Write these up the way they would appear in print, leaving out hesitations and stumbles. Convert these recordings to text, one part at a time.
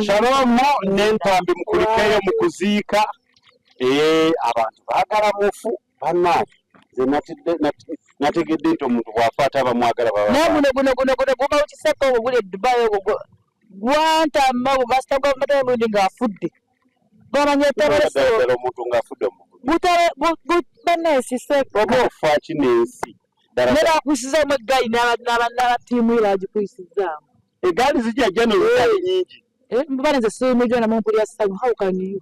Shalom n'entambi mukulikeeyo mu kuziika. Eh, abantu baagala mufu bannange. Nze nategedde nti omuntu bw'afa ate abamwagala baba. Naye guno guno guno guno guba ukiseka ogwo guli e Dubai ogwo gwantama ogwo gasita gwamata emirundi ng'afudde. Gwamanya ddala omuntu ng'afudde Bannaye siseka. Oba ofa ki n'ensi? Naye bakuyisizaamu eggaali n'abattiimu ye bagikuyisizaamu. Egaali zijja jja no zitali nyingi. Eh, mbale nze siimiddwa namwe mpulira ssanyu. How can you?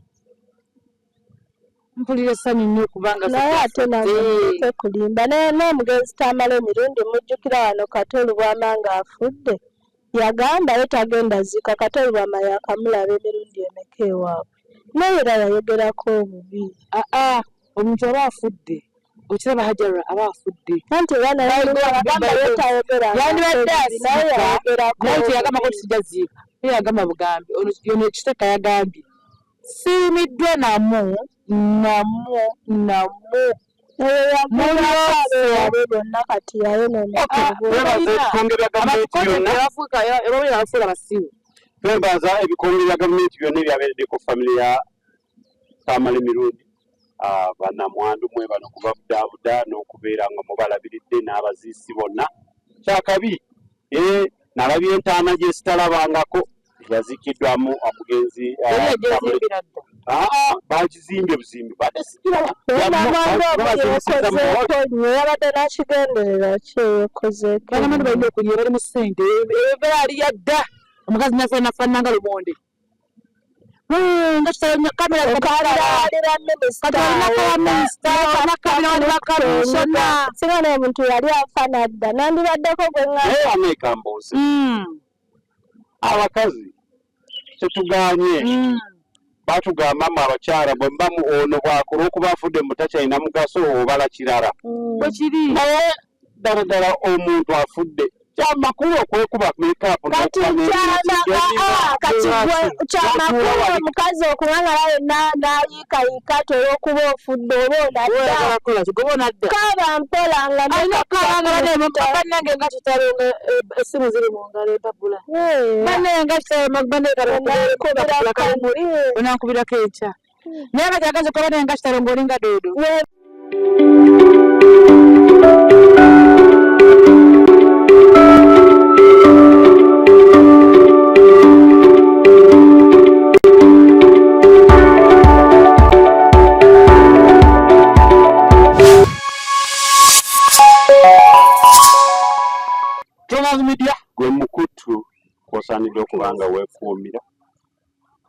Mpulira essanyu nnyo kubanga naye ate nange muleke kulimba naye n'omugenzi Tamale Mirundi mujjukira wano Kato Lubwama ng'afudde yagamba ye tagenda ziika Kato Lubwama yakamulaba emirundi emeka ewaabwe naye era yayogerako obubi. Aa omuntu aba afudde okiraba Hajara aba afudde anti era naye yagamba ye tayogera yandibadde asiika naye teyagambako nti sijja ziika naye yagamba bugambi ono yono ekiseka yagambye siimiddwa namu namu namu bonna kati yayonoonaabafuula basiru. Twebaza ebikonge bya gavumenti byonna ebyabeereddeko famire ya Tamale Mirundi bannamwandu mwebale okubabudaabuda n'okubeera nga mubalabiridde n'abaziisi bonna. Kyakabi nalabye entaana gye sitalabangako yaziikiddwamu omugenzi bagizimbye buzimbi badde sigiraba. Yabadde nakigenderera ki eyekozeeko? Bannamwandu balina okulya bali mu ssente ebeera ali yadda omukazi nafaanana nga lumonde. Singa n'omuntu yali afa nadda nandibaddeko gwe ŋŋamba. Ameeka mbuuze abakazi tetuganye batugamba mu abakyala bwe muba mu ono bw'akola okuba afudde mutakyalina mugaso obala kirala naye ddala ddala omuntu afudde kyamakulu okwekuba makeup kati kyamakulu omukazi okuŋŋaŋala yenna n'ayiikayiika ti olw'okuba ofudde oba onadda kaaba mpola nga bannange nga kitalo nga essimu ziri mu ngalo empapula bannange nga kitalo bannange onankubirako enkya naye kati akazi kola naye nga kitalo ng'olinga doodo. Thomas Media gwe mukutu kw'osaanidde okuba nga weekuumira.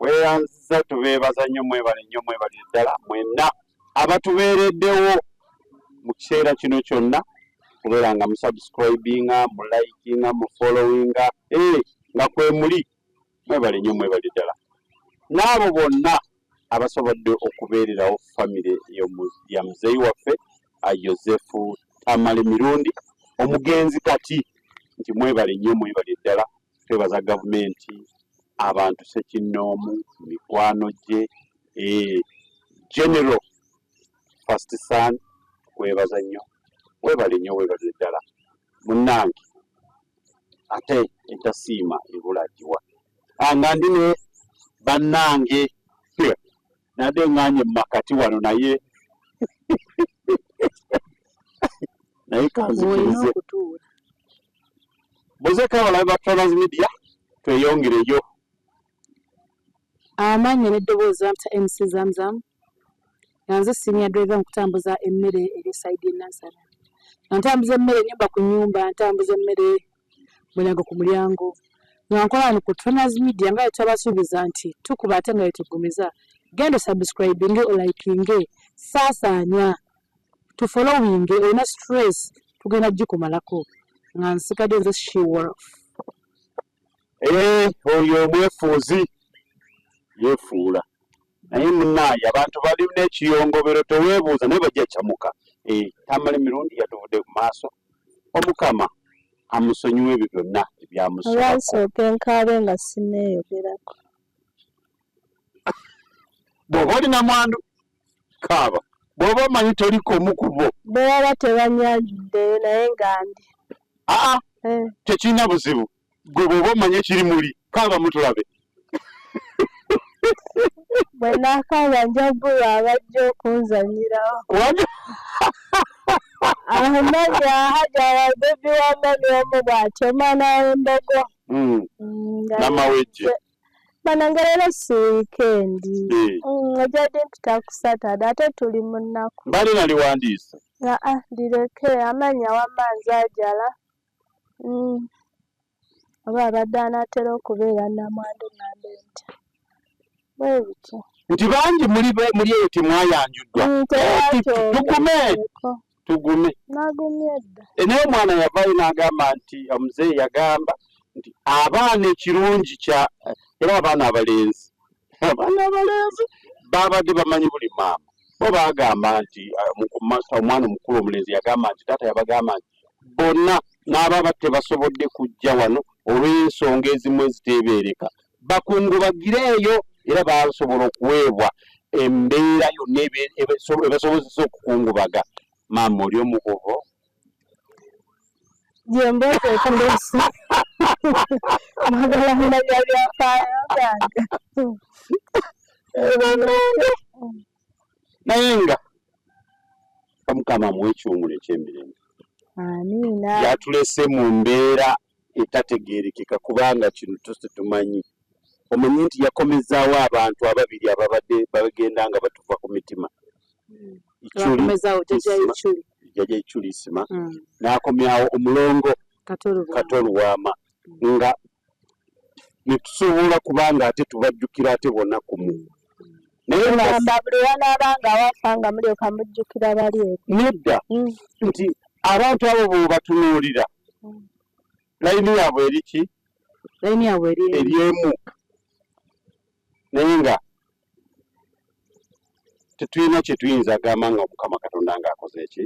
Weeyanziza tubeebaza nnyo mwebale nnyo mwebalire ddala mwenna abatubeereddewo mu kiseera kino kyonna kubeera nga musubscribinga, mulikinga, mufollowinga nga kwemuli mwebale nnyo mwebalire ddala n'abo bonna abasobodde okubeererawo famire ya muzeeyi waffe Yosefu Tamale Mirundi omugenzi kati nti mwebale nnyo mwebale ddala. Twebaza gavumenti, abantu ssekinnoomu, mikwano gye, General First Son kwebaza nnyo weebale nnyo weebalire ddala munnange ate entasiima ebula agiwa nga ndi ne bannange nadde ŋŋaanye mu makati wano naye naye kanzikirize buzeeko abalabe ba Trans Media tweyongereyo. Amannya n'eddoboozi bampita MC Zamzam nga nze senior driver mu kutambuza emmere eri sayidi y'e Nansana. Nga ntambuza emmere nnyumba ku nnyumba, ntambuza emmere mulyango ku mulyango. Nga nkola wano ku Trans Media nga bwe twabasuubiza nti tukuba ate nga bwe tuggumiza. Genda osubscribinge, olikinge, saasaanya, tufollowinge, olina stress tugenda gikumalako. Nga nsigadde nze She Wolf. Oyo omwefuuzi yeefuula naye munnaaye abantu balina ekiyongobero teweebuuza naye bajja kyamuka. Tamale Mirundi yatuvudde ku maaso Omukama amusonyiwe ebyo byonna ebyamusobako. Oba nsooke nkaabe nga sinneeyogerako. Bw'oba oli namwandu kaaba, bw'oba omanyi toliko omu ku bo. Bwe baba tebanyanjuddeyo naye nga ndi. Aa tekirina buzibu, gwe bw'oba omanyi ekiri muli kaaba mutulabe. Bwe naakaaba nja bbulwa abajja okunzannyirawo. Amanya Hajara bebi wa mami omu bw'atyo omwana w'embogo. Namawejje. Banange leero si wiikendi. Ojja ddi mpita ku Saturday ate tuli mu nnaku. Mbadde naliwandiise. Aa lireke amannya wamma nze Hajara. Oba abadde anaatera okubeera nnamwandu ŋŋambe ntya? Bwe bityo. Nti bangi muli muli eyo temwayanjuddwa. Tugume tugume. Nagumye dda. Naye omwana yavaayo n'agamba nti omuzeeyi yagamba nti abaana ekirungi kya era abaana abalenzi abaana abalenzi babadde bamanyi buli maama bo baagamba nti omwana omukulu omulenzi yagamba nti taata yabagamba nti bonna n'ababa tebasobodde kujja wano olw'ensonga ezimu eziteebeereka bakungubagire eyo era basobola okuweebwa embeera yonna ebasobozesa okukungubaga. Maama oli omukubo? Gyemboozi ekuleese mwagala kumanya byafaayo byange. Naye nga Omukama amuwe ekiwumulo eky'emirembe. Amiina. Yatulese mu mbeera etategeerekeka kubanga kino to tetumanyi. Omanyi nti yakomezaawo abantu ababiri ababadde bagenda nga batuva ku mitima. Yakomezaawo Jjajja Ichuli. Jjajja Ichuli Isima n'akomyawo omulongo Kato Lubwama nga ne tusobola kubanga ate tubajjukira ate bonna kumu. Naye nga buli wanaaba nga wafa nga mulyoka mujjukira bali eri. Nedda nti abantu abo bw'obatunuulira layini yaabwe eri ki? Layini yaabwe eri emu. Naye nga tetulina kye tuyinza gamba nga Mukama Katonda ng'akoze ki?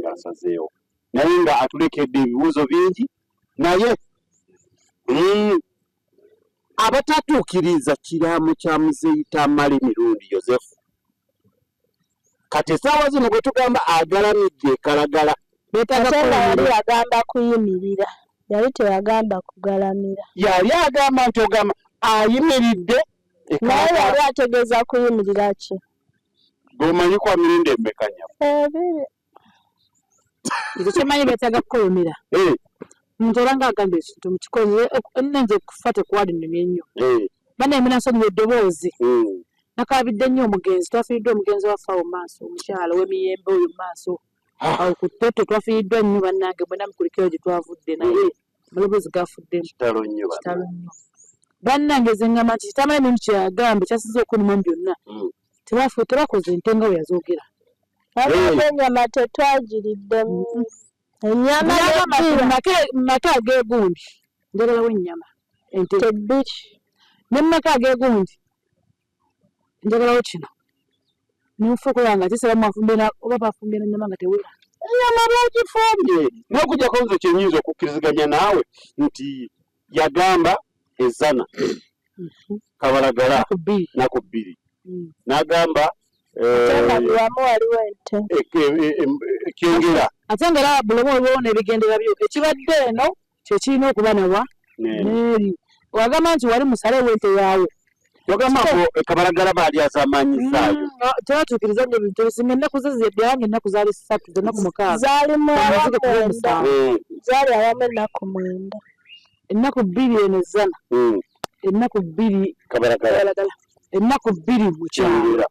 Ng'asazeewo. Naye nga atulekedde ebibuuzo bingi naye abatatuukiriza kiraamo kya Muzeeyi Tamale Mirundi Yozefu kati essaawa zino bwe tugamba agalamidde ekalagala. Ate nga yali yagamba kuyimirira, yali teyagamba kugalamira. Yali agamba nti ogamba ayimiridde Naye yali ategeeza kuyimirira ki? Gwe omanyi kwa mirundi emeka nnyabo? Ebiri. Nze kyemanyi beetaaga kukolomera. Omuntu obanga agamba ekintu mukikoze, nze kufa tekwalinnumye nnyo. Bannaye munansonyiwa eddoboozi. Nakaabidde nnyo omugenzi, twafiiriddwa omugenzi waffe awo mu maaso, omukyala ow'emiyembe oyo mu maaso. Awo ku ttotto twafiiriddwa nnyo bannange, mwenna mukulikeyo gye twavudde naye amaloboozi gafuddemu. Kitalo nnyo Kitalo nnyo. Bannange nze ngamba nti Tamale Mirundi kye yagamba ekyasinze okunnuma mu byonna, tebakoze nte nga bwe yazoogera. Wabadde ennyama tetwagiriddemu. Ennyama mu maka ag'egundi njagalawo ennyama ente bbiri. Ne mu maka ag'egundi njagalawo kino. Nenfa okulaba nga ate saba oba bafumbye n'ennyama nga tewera. Ennyama baagifumbye. N'okuggyako nze kye nnyinza okukkiriziganya naawe nti yagamba ezana kabalagala naku bbiri n'agamba wamu waliwo ente ekyengera ate nga era buli omu waliwo n'ebigendera byo ekibadde eno kye kirina okuba nawa n'eri wagamba nti wali musale w'ente yaawo yogamba ngu kabalagala baali azamanyisaayo tebatuukiriza nnyo ebintu ebisinga ennaku ze zebyange ennaku zaali ssatu ennaku mukaaga zaali mwenda zaali awamu ennaku mwenda ennaku bbiri eno ezzana ennaku bbiri kabalagala ennaku bbiri mu kyalo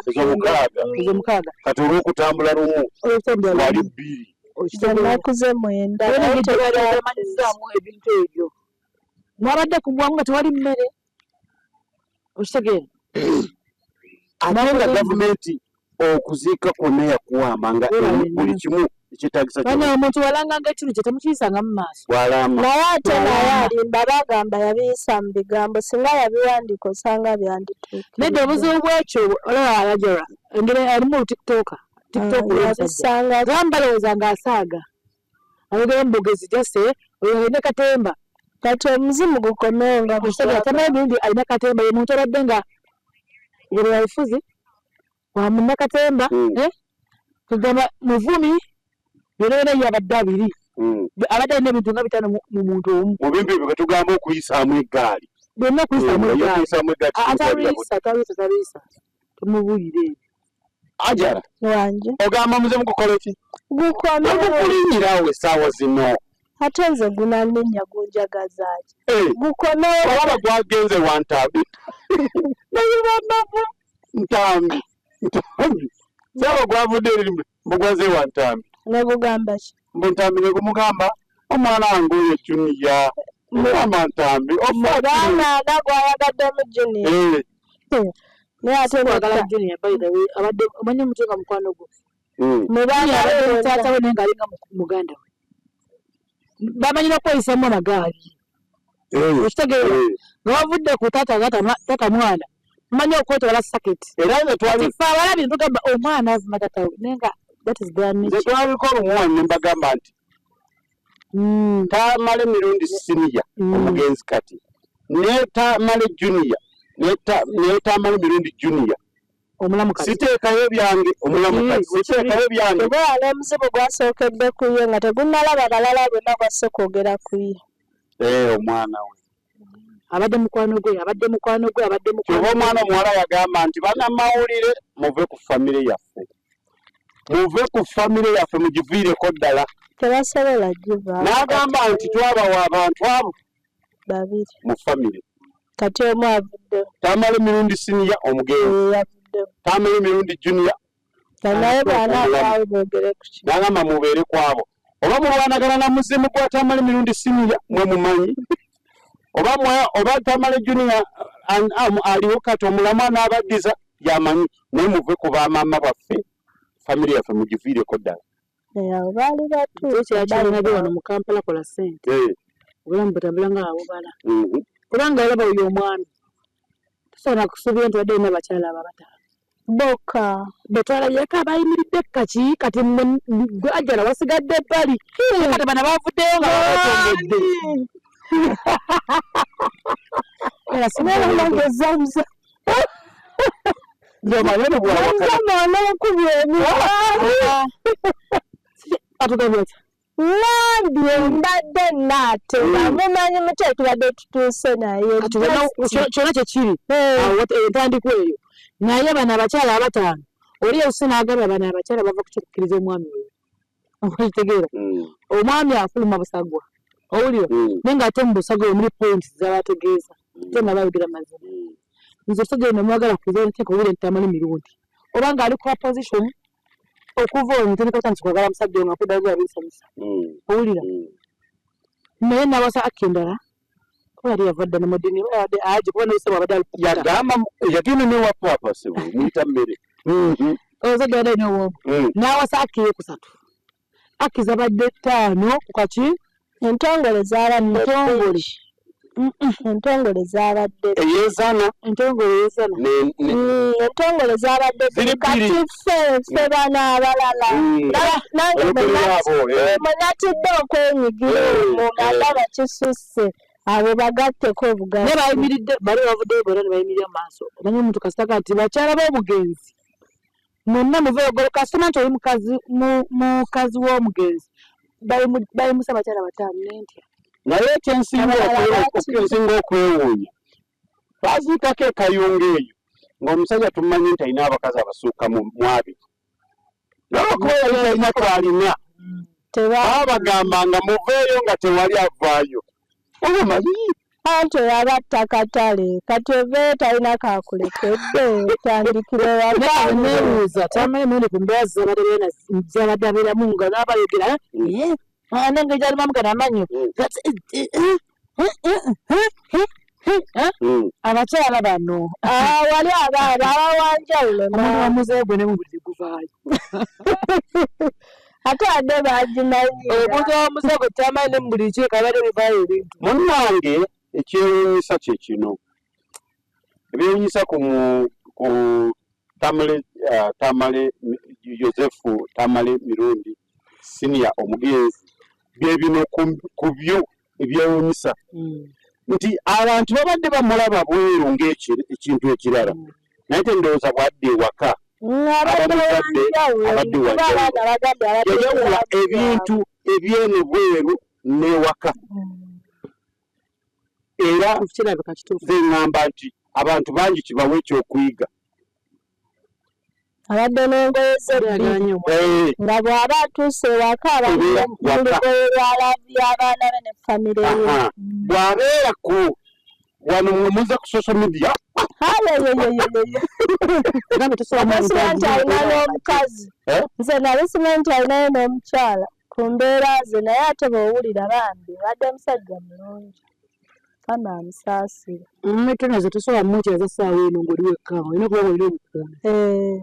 ez'omukaaga kati olw'okutambula lumu wali bbiri ennaku ze mwenda amanyizaamu ebintu ebyo mwabadde ku bwangu nga tewali mmere okitegeera ate nga gavumenti okuziika kwonna yakuwamba nga buli kimu ekyetaagisa bana omuntu walanganga ekintu kye temukiyisanga mu maaso walama naye ate naye alimba bagamba yabiyisa mu bigambo singa yabiwandiika osanga byandituukira nedda obuzibu bwekyo olaba alajora engeri alimu olutiktoka tiktok yabisanga gamba balowooza ng'asaaga ayogera mu bugezi jase oyo alina katemba kati omuzimu gukomewo nga omusajja Tamale Mirundi alina katemba ye muntu abadde nga byabufuzi wa munnakatemba kugamba muvumi byonna byonna ye abadde abiri abadde alina ebintu nga bitaano mu muntu omu mu bintu ebyo bwe tugamba okuyisaamu eggaali. Bwenna okuyisamu Eh, eggaali. okuyisamu eggaali Atalwisa, atalwisa, atalwisa. Tumubuulire ebyo. Ajara Wanje. ogamba muze mukukola ki? Gukomewo. Gukulinyirawo essaawa zino. Ate nze gunanninya gunjagaza ki? Eh, Gukomewo. olaba gwagenze wa Ntambi. Naye banafu Ntambi, Ntambi. Saba gwavudde eri mbu gwaze wa Ntambi. Ne gugamba ki? Mbu Ntambi ne gumugamba omwana wange oyo Junior. Mugamba Ntambi ofa Baana ana gwayagaddemu Junior. Eh, Naye ate Kwagala nedda. Junior by the way, abadde omanyi omuto nga mukwano gwo. Mu baana Abadde be taata we naye ng'alinga muganda we. Bamanyi n'okweyisamu amagaali. eh, Okitegeera? eh. Nga bavudde ku taata nga taata mwana. Mumanyi okwetwala saketi. Era nze twali Kati ffe abalabi ne tugamba omwana avuma taata we naye nga that is their nze nature. twaliko lumu wano ne mbagamba nti Tamale Mirundi senior omugenzi kati ne Tamale junior ne Tamale Mirundi junior Omulamu kati. Siteekayo byange omulamu kati siteekayo byange. Oba n'omuzimu gwasookedde ku ye nga tegunnalaba balala bonna gwasse kwogera ku ye. Eh, omwana we abadde mukwano gwe, abadde mukwano gwe, abadde mukwano Kyova omwana omuwala yagamba nti bannamawulire muve ku famire yaffe, muve ku famire yaffe mugiviireko ddala. Tebasobola givaako. N'agamba nti twabawa abantu abo babiri mu famire. Kati omu avuddewo. Tamale Mirundi senior omugenzi. Yavuddewo. Tamale Mirundi junior. Naye bwana abaawo boogere ku ki? N'agamba mubeere ku abo. Oba mulwanagana na muzimu gwa Tamale Mirundi senior mwe mumanyi. Oba mwe, oba Tamale junior aliwo kati omulamu anaabaddiza yamanyi, naye muve ku bamaama baffe, famire yaffe mugiviireko ddala. Awo baali batuufu. Ekyo wano mu Kampala kola ssente. Obulamu butambula nga abubala. Kubanga olaba oyo omwami tosobola kusuubira nti wadde olina abakyala abo abataano. Bokka. Be twalabyeko abayimiridde kaki kati gwe Ajara wasigadde ebbali. Kati bano bavuddeyo nga babatondedde. Nange Zamza. Zamzam onookubya emigwa. Atugambye atya? Ngambye mbadde naatera mumanyi mutya tubadde tutuuse naye. Kati kyonna kye kiri entandikwa eyo. Naye bano abakyala abataano oli yose n'agamba bano abakyala bava kukyukkiriza omwami oyo. Okitegeera? Omwami afuluma busagwa. Owulira? Naye ng'ate mu busagwa omuli points z'abategeeza. Ate nga bayogera mazima. Nze otegeera namwagala kuva nteeka owulira nti Tamale Mirundi. Oba ng'ali ku opposition okuva olwo ntandika kutandika kwagala musajja ono akuddayo gwe yabinsanyusa. Owulira? Naye n'awasa Akki endala. Kuba yali yava dda ne mu ddiini oba yabadde aje kuba n'obusebo abadde ali ku Yagamba yagenda ne wa papa sebo muyita mmere. Obusajja abadde alina obwongo. N'awasa Akki ey'okusatu. Akki zabadde ttaano ku kaki? Entongole zaabadde Entongole. Entongole zaabadde. Ey'ezana. Entongole ey'ezana. Entongole zaabadde Ziri kati bbiri. ffe bano abalala. Nange mwe natidde okwenyigira omwo nga ndaba kisusse. Abo bagatteko obugazi. Naye bayimiridde bali bavuddeyo bonna ne bayimirira mu maaso. Omanyi omuntu kasita nti bakyala b'omugenzi. Mwenna muveeyo golo kasitoma nti oli mukazi w'omugenzi. Bayimusa abakyala bataano n'entya. Naye ekyensinga okwewuunya baziikako ekayunga eyo ng'omusajja tumanyi nti alina abakazi abasukka mu abiri. Naye okuba yali talina ky'alina. Baabagamba nga muveeyo nga tewali avaayo. Oba manyi? Anti oyabatta katale kati oveeyo talina kakulekedde otandikire waka. Neebuuza Tamale Mirundi ku mbeera z'abadde abeeramu nga n'abayogera n'engeri gy'alimamu gano amannyo. Abakyala bano. Wali abaana abawanjawulo. Omuntu wamuzeeyo gwe ne mu buliri guvaayo. Ate wadde bagimanyi. Omuntu wamuzeeyo gwe Tamale ne mu buliri kireka abadde bivaayo ebintu. Munnange ekyewuunyisa kye kino. Ebyewuunyisa ku Tamale Yosefu Tamale Mirundi senior omugenzi bye bino ku byo ebyewuunyisa. Nti abantu babadde bamulaba bweru ng'ekintu ekirala. Naye tendowooza bw'adda ewaka. Abadde abadde wanjawulo. Yayawula ebintu eby'eno bweru n'ewaka. Era kirabika kituufu. Nze ŋŋamba nti abantu bangi kibawe ekyokuyiga. Abadde n'engoye ze bbiri eh. nga bw'aba atuuse ewaka aba mu lugoye lwa laavu y'abaana be ne famire ye. Bw'abeera ku wano mwemuze ku social media Simanyi nti alina n'omukazi eh? Nze nali simanyi nti alinayo n'omukyala ku mbeera ze naye ate bw'owulira bambi abadde musajja mulungi. Mukama amusaasire. Metonazo tosobola mukyaza ssaawa eno ng'oli wekka, olina okuba ng'olina omukuumi. Eh.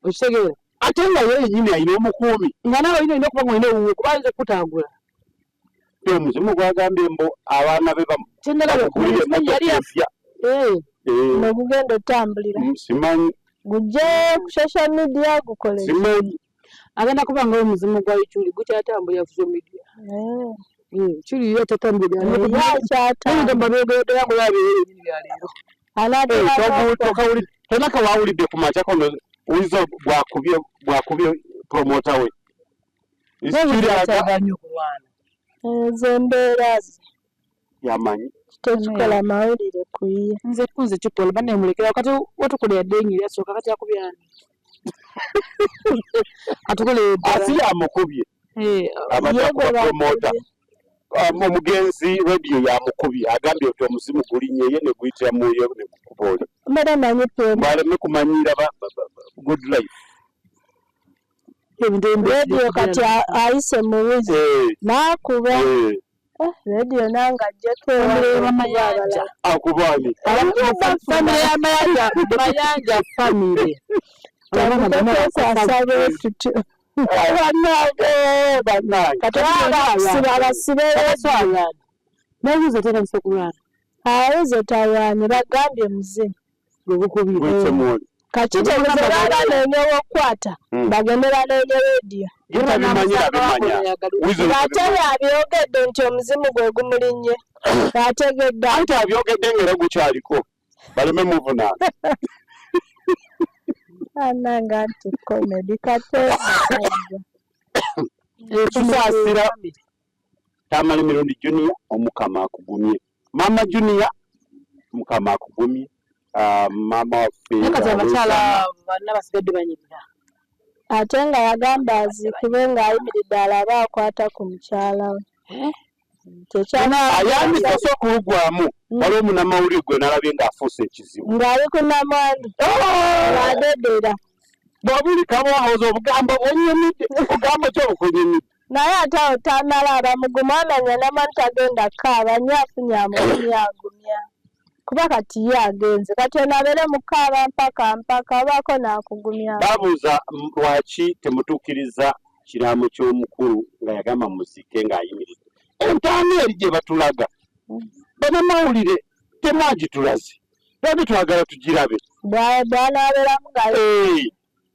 Okitegeera? Ate nga ye yennyini alina omukuumi. Nga naawe olina olina okuba ng'olina owuwo kuba ayinza okukutaagula. Omuzimu gwagambye mbu abaana be bamugulire emmotoka empya. Eh. Eh. Negugenda otambulira. Simanyi. Gujje ku social media gukole. Simanyi. Agenda kuba nga omuzimu gwa Ichuli gukyatambulira ku social media. Ichuli ye tatambulira. Akyatambulira. Byogedde nga olaba ebyo bya leero. Tonaka wawulidde ku makya kono Weasel bwakubye bwakubye promota we. Ezo embeera ze. Yamanyi. Tekikola mawulire ku ye. Nze kunze kikola banne mulekera kati watukola yadde enyo yasooka kati akubye ani? Atukolera eddala. Asi yamukubye. Eh, Abadde promota. Omugenzi radio yamukubye agambye nti omuzimu gulinye ye ne guyitira mu ye ne gukuba oli. Mbadde manyi promo. Baleme kumanyiira ba good life. Radio kati ayise mu wizi eh. n'akuba. Eh. Eh, radio nange ajjeko Mayanja. Akubaani? Famire ya Mayanja, Mayanja famire. Tandika bwetutyo. Bannange, bannange. Kati abasibe abasibe radio. Naye tera okulwana. Awizo talwanye bagambye muzimu. Gwe gukubye. Guyise mwoli. Kakitegeeza baba banoonya ow'okukwata hmm. bagende banoonye rediyo. Ye tabimanyi abimanya. Ate abyogedde nti omuzimu gwe gumulinnye. Ategedde. Anti abyogedde ng'era gukyaliko. Baleme muvunaana. Ananga nti comedy kate. Tusaasira Tamale Mirundi Junior, Omukama akugumye. Mama Junior, Omukama akugumye. Ah, maama waffe. Kati abakyala banna basigadde banyirira. Ate nga yagamba aziikibwe ng'ayimiridde alabe akwata ku mukyala we. Eh? Ayambisa so okulugwamu hmm. waliwo munnamawulire gwe nalabye ng'afuuse ekizibu. Ng'ali ku namwandu. Oh! Ng'adedera. Bw'obuli kabwahoza obugambo bwenyumidde obugambo ki obukunyumidde. Naye ate awo tamala aba mugumu amanya namwandu tagenda kukaaba nnyo afunye amugumya agumya. Kuba kati ye agenze kati ono abeere mu kukaaba mpaka mpaka obaako n'akugumya. Babuuza lwaki temutuukiriza kiraamo ky'omukulu nga yagamba muzike ng'ayimiridde. Entaana eri gye batulaga bannamawulire temwagitulaze lwaki twagala tugirabe. Bw'anaabeeramu nga eh,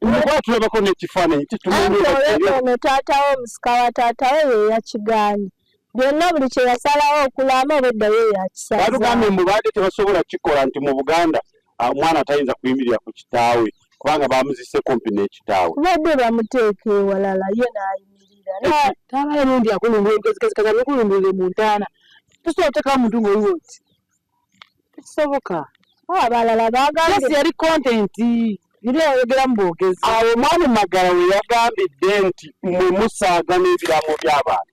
Kuba tulabako n'ekifaananyi tetumanyi. Ono taata we omusika wa taata we ye yakigaanye byonna buli kye yasalawo okulaama obwedda ye yakisaza. Batugambye mbu baadde tebasobola kukikola nti mu Buganda omwana tayinza kuyimirira ku kitaawe kubanga bamuzise kumpi n'ekitaawe. Badde bamuteeka ewalala ye n'ayimirira. Taata emirundi akulungulira mu ntaana tosobola kuteekawo omuntu ng'oliwo oti tekisoboka. Abalala bagambye yali content yali ayogeramu bwogezi. Awo mwami Magala we yagambidde nti mmwe musaaga n'ebiraamo by'abantu.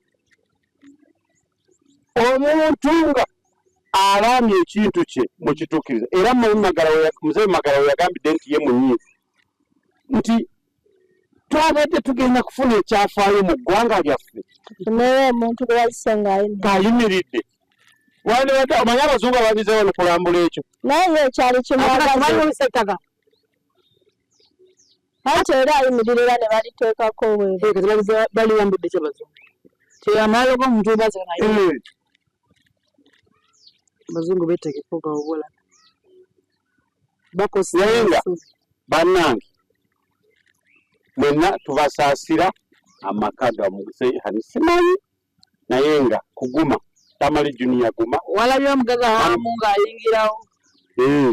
Omuntu nga alaamye ekintu kye mukituukiriza era muzeeyi Magala we yagambidde nti ye munyiivu nti twabadde tugenda kufuna ekyafaayo mu ggwanga lyaffe naye omuntu gwe yazise ng'ayimiridde wandibadde omanyi abazungu ababize wano kulambula ekyo naye ye ekyali kimwagazi anti era ayimirira era ne baliteekako bweru baliwambudde ki abazungu teyamala g'omuntu webaza naye eh. abazungu betegeka ogawobola bakosa naye nga bannange mwenna tubasaasira amaka gamuze simanyi naye nga kuguma Tamale Junior guma walabye omugaga hamu ng'ayingirawo eh.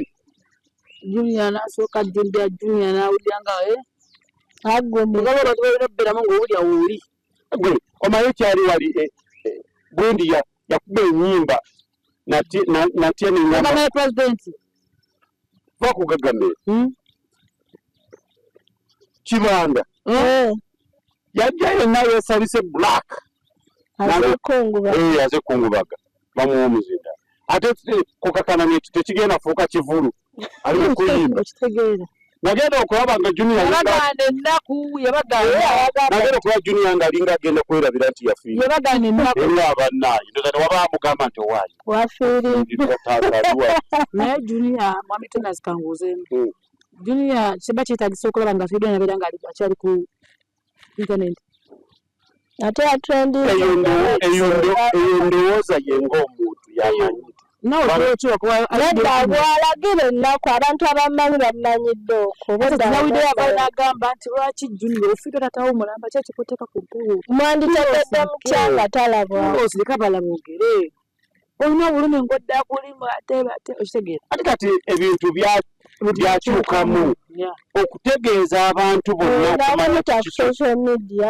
Junior n'asooka jjumbya Junior n'awulira nga eh. Agumye ogaba abantu balina okubeeramu ng'owulira wooli gwe omanyi kyali wali eh, gundi yakuba ennyimba. Natya neŋamba president va ku Gagamel. Kibanda yajja yenna yeesalise black, aze kungubaga, bamuwa omuzinda, ate kukakana nti tekigenda fuuka kivulu, ali mu kuyimba. Nagenda okulaba nga Junior, yabagaana ennaku, yabagaana. Nagenda okulaba Junior nga alinga agenda kwerabira nti yafiire. Yabagaana ennaku. Era abannaye ndoza tewaba amugamba nti owaayi. Wafiiriddwa. Naye Junior, mwami Tonas, kanguuzeemu. Junior kiba kyetagisa okulaba nga afiiriddwa nabeera nga akyali ku internet? Ate yatrendinze. Eyo ndowooza ye ng'omuntu yamanyi. Nedda, bw'alagira ennaku, abantu abamumanyi bamumanyidde okwo. Nawulidde yava n'agamba nti lwaki Junior ofiirwa tatawo mulamba, ki ekikuteeka ku mpewo? Mwanditegedde mutya nga talabwa? Osirika, bala boogere, olina obulumi ng'odda kulimu ate ate okitegeera. Ate kati ebintu byakyukamu okutegeeza abantu bonna okumanya. Namuyita ku social media,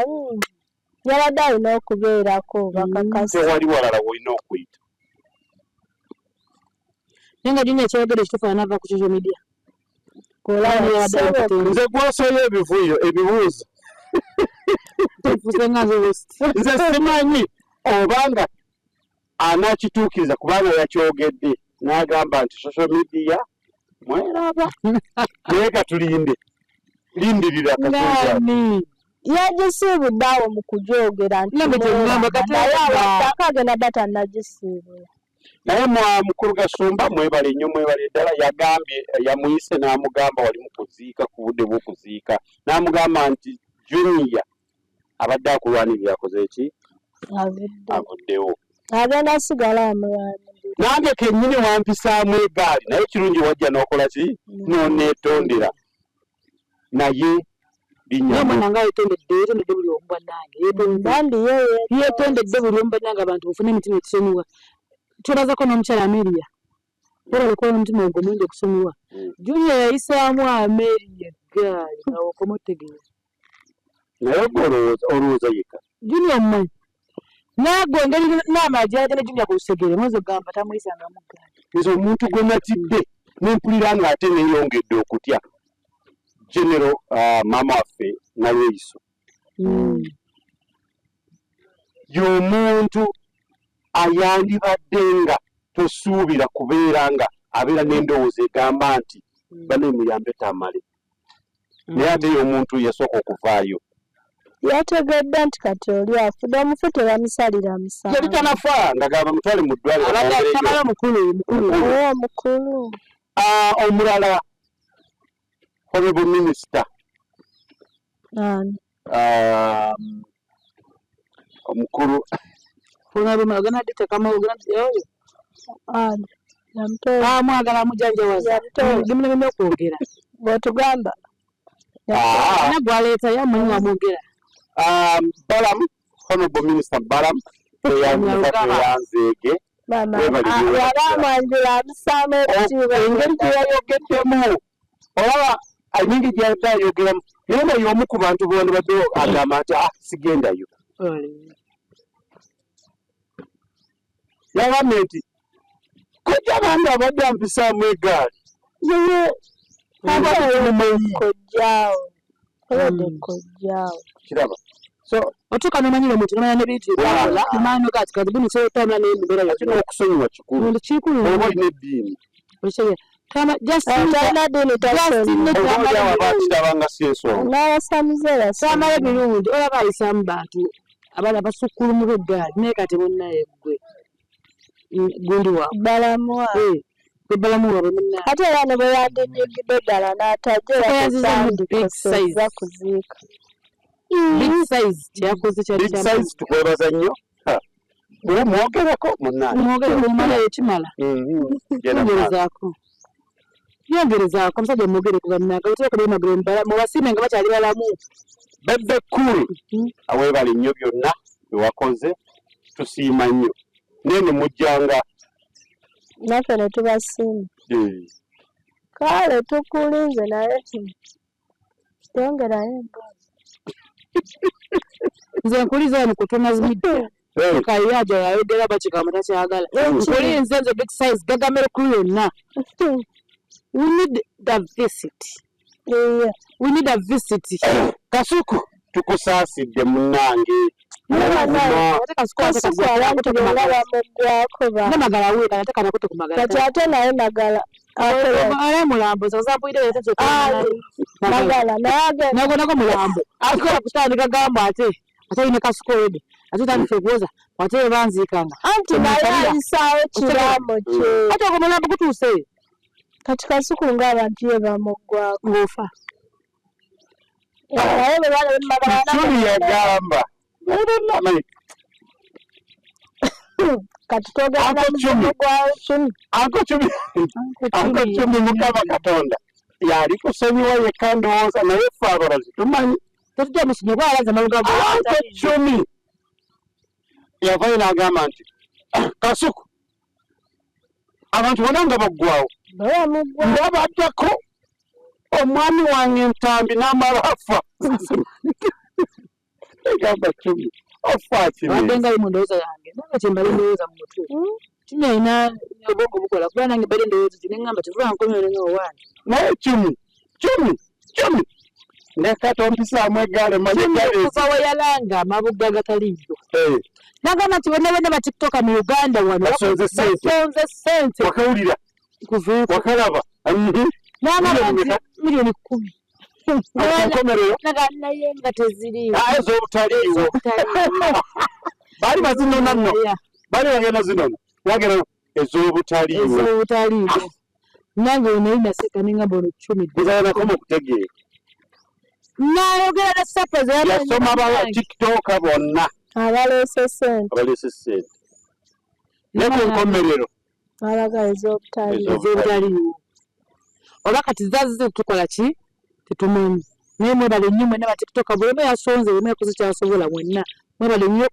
yabadde alina okubeerako bakakasa. Tewali walala wolina okuyita. Naye nga Junior kyayogedde ekituufu, anaava ku social media. Olaba. Nze gwosoyo ebivuyo ebibuuzo. Tufuuse nga nze host. Nze simanyi obanga anakituukiriza, kubanga yakyogedde n'agamba nti social media mweraba, naye katulinde, lindirira katonda. Ngani? Yagisiibudde awo mu kugyogera nti Nange kye ŋŋamba, mweraba, naye katonda. awataka agenda dda tannagisiibula. Naye mwa mukulu Gasumba, mwebale nnyo, mwebale ddala. Yagambye yamuyise n'amugamba wali mu kuziika, ku budde bw'okuziika, n'amugamba nti Junior abadde akulwanirira akoze ki? Avudde. Avuddewo. Agenda sigala amulwanirira. Nange kennyini wampisaamu egaali, naye kirungi wajja n'okola ki, n'oneetondera, naye linnya. Naye omwana nga yetondedde, yetondedde buli omu bannange, yetondedde. Bambi ye. Yetondedde buli omu bannange. Abantu mufune emitima ekisonyiwa. Twebazako n'omukyala Amelia, webale kuba n'omutima ogwo mungi okusonyiwa. Junior yayisaamu Amelia eggaali nga okoma otegeera. Naye gwe olowooza yekka? Junior omumanyi naago engeri naamala gyalage ne Junior ku lusegere, moza ogamba tamuyisangamu ggaali. Nze omuntu gwe natidde nempulira ng'ate neeyongedde okutya, General maama waffe Nalweyiso. Y'omuntu ayandibadde nga tosuubira kubeera nga abeera n'endowooza egamba nti bane muyambe Tamale, naye ate y'omuntu yasooka okuvaayo. Yategedde nti kati oli afudde, omufu tebamusalira musango. Yali tanafa nga gamba mutwale mu ddwaliro abadde bamwongereyo. Tamale mukulu mukulu. Owa omukulu. Ah, omulala, honorable minister. Ani? Omukulu. Ogenda diteekamu ogenda oyo. Ani Yamutola. Amwagala amujanjawaza. Yamutola. Bimulemye okwogera. Bw'otugamba. Ah, Alina gwaleeta yamanyi wamwogera. Balam, honorable minister Balam, tweyanziza. Nyarugaba. Tweyanzeege. Maama Webale nnyo. yaba amwanjula amusaamu ekitiibwa. Engeri gye yayogeddemu, olaba engeri gy'abadde ayogeramu, naye nga y'omu ku bantu bondibadde agamba nti ah, sigendayo. Yagambye nti kojja bange abadde ampisaamu egaali, naye abadde mumanyi. Kojjaawo obadde kojjaawo. Kiraba so. Otuuka n'omanyira omuntu, nomanya n'ebintu byakola, omaano gati kati bino kyotambula n'embeera. Ate n'okusonyiwa kikulu. Omuntu kikulu. Oba olina eddiini. Okitegeera? Tama just Talina ddiini tasonyiwa. Oba oli awo aba akiraba nga si ensonga. N'abasamize Tamala basonyiwa. Ebirungi olaba ayisaamu bantu abaana basukkulumu b'eggaali, naye kati munnaye gwe gundi waabwe. Balamu Eh, gwe balamu waabwe munnaye. Ate era ne bwe yandinyigidde ddala n'atajja era Tukayanziza mu big tekyandikosezza size. kuziika. Big size kyeyakoze kyali Big size, tukwebaza nnyo. Ha. Bwe mwogerako munnange. Mwogere omala ekimala. Genda mu maaso. Yongerezaako, yongerezaako omusajja, mwogere ku bannange oteeka byemagere mubasiime nga bakyali balamu. Bebe Cool, aweebale nnyo byonna bye wakoze, tusiima nnyo, neeno mujjanga. Naffe ne tubasiima. Kale tukulinze, naye tongerayo emboozi. Nze nkuliza wano ku Tonas Media. Kayaja yayogera bakigambo takyagala. Nkuli nze nze big size gagamere kulu yonna. We need the visit. Yeah. We need a visit. Kasuku tukusaasidde munnange. Kasuku abantu bonna bamuggwako ba. Ne Magala we ate kana kutu kumagala. Kati ate naye Magala. Ale mulambo sasa mpulira yatese. Magala naye agenda. Nago nago mulambo. Akola kutandika gamba ate. Ate ine Kasuku already. Ate tandika okuwoza ate banziikanga. Anti naye ayisaawo kiraamo kye. Ate ogwo mulambo gutuuse. Kati Kasuku ng'abantu ye bamuggwako. Ng'ofa. Naye bwe bali Magala. Chumi yagamba. Kati twogera muzimu gwa Chumi. Anko Chumi. Anko Chumi Mukama Katonda. Yali kusonyiwa yekka ndowooza naye ffe abalazi tumanyi. Tetujja musonyiwa alaza amaluga go. Anko Chumi. Yavayo n'agamba nti Kasuku abantu bonna nga baggwawo nga baddako omwami wange Ntambi n'amala afa. Egamba Chumi ofa ki? Badde nga mu ndowooza yange nange kye mbadde ndowooza mu mutwe. Chumi alina obwongo bukola kuba nange mbadde ndowooza kino ne ŋŋamba kivuga nkomyewo ne ŋŋamba owange. Naye Chumi Chumi Chumi ndeka tompisaamu eggaale manye eggaale Okuva we yalanga amabuga agataliiyo. N'agamba nti bonna bonna ba TikToker mu Uganda wano basonze ssente. Basonze ssente. Wakawulira? Kuveeko. Wakalaba? N'agamba nti 10,000,000. Enkomerero. Naye nga teziriiwo. Ez'obutaliiwo. Baali bazinona nno. Baali bagenda zinona. Bagenda ez'obutaliiwo. Ez'obutaliiwo. Nange we nali naseka ne ngamba ono Chumi. Nzala nakoma okutegeera. Nayogera ne surprise. Yasoma ba TikToker bonna. Abaleese ssente. Abaleese ssente. Ne ku nkomerero. Abaga ez'obutaliiwo. Ez'obutaliiwo. Oba kati zazze tukola ki? Tetumanyi. Naye mwebale nnyo mwenna ba TikToker buli omu yasonze buli omu yakoze ky'asobola mwenna. Mwebale nnyo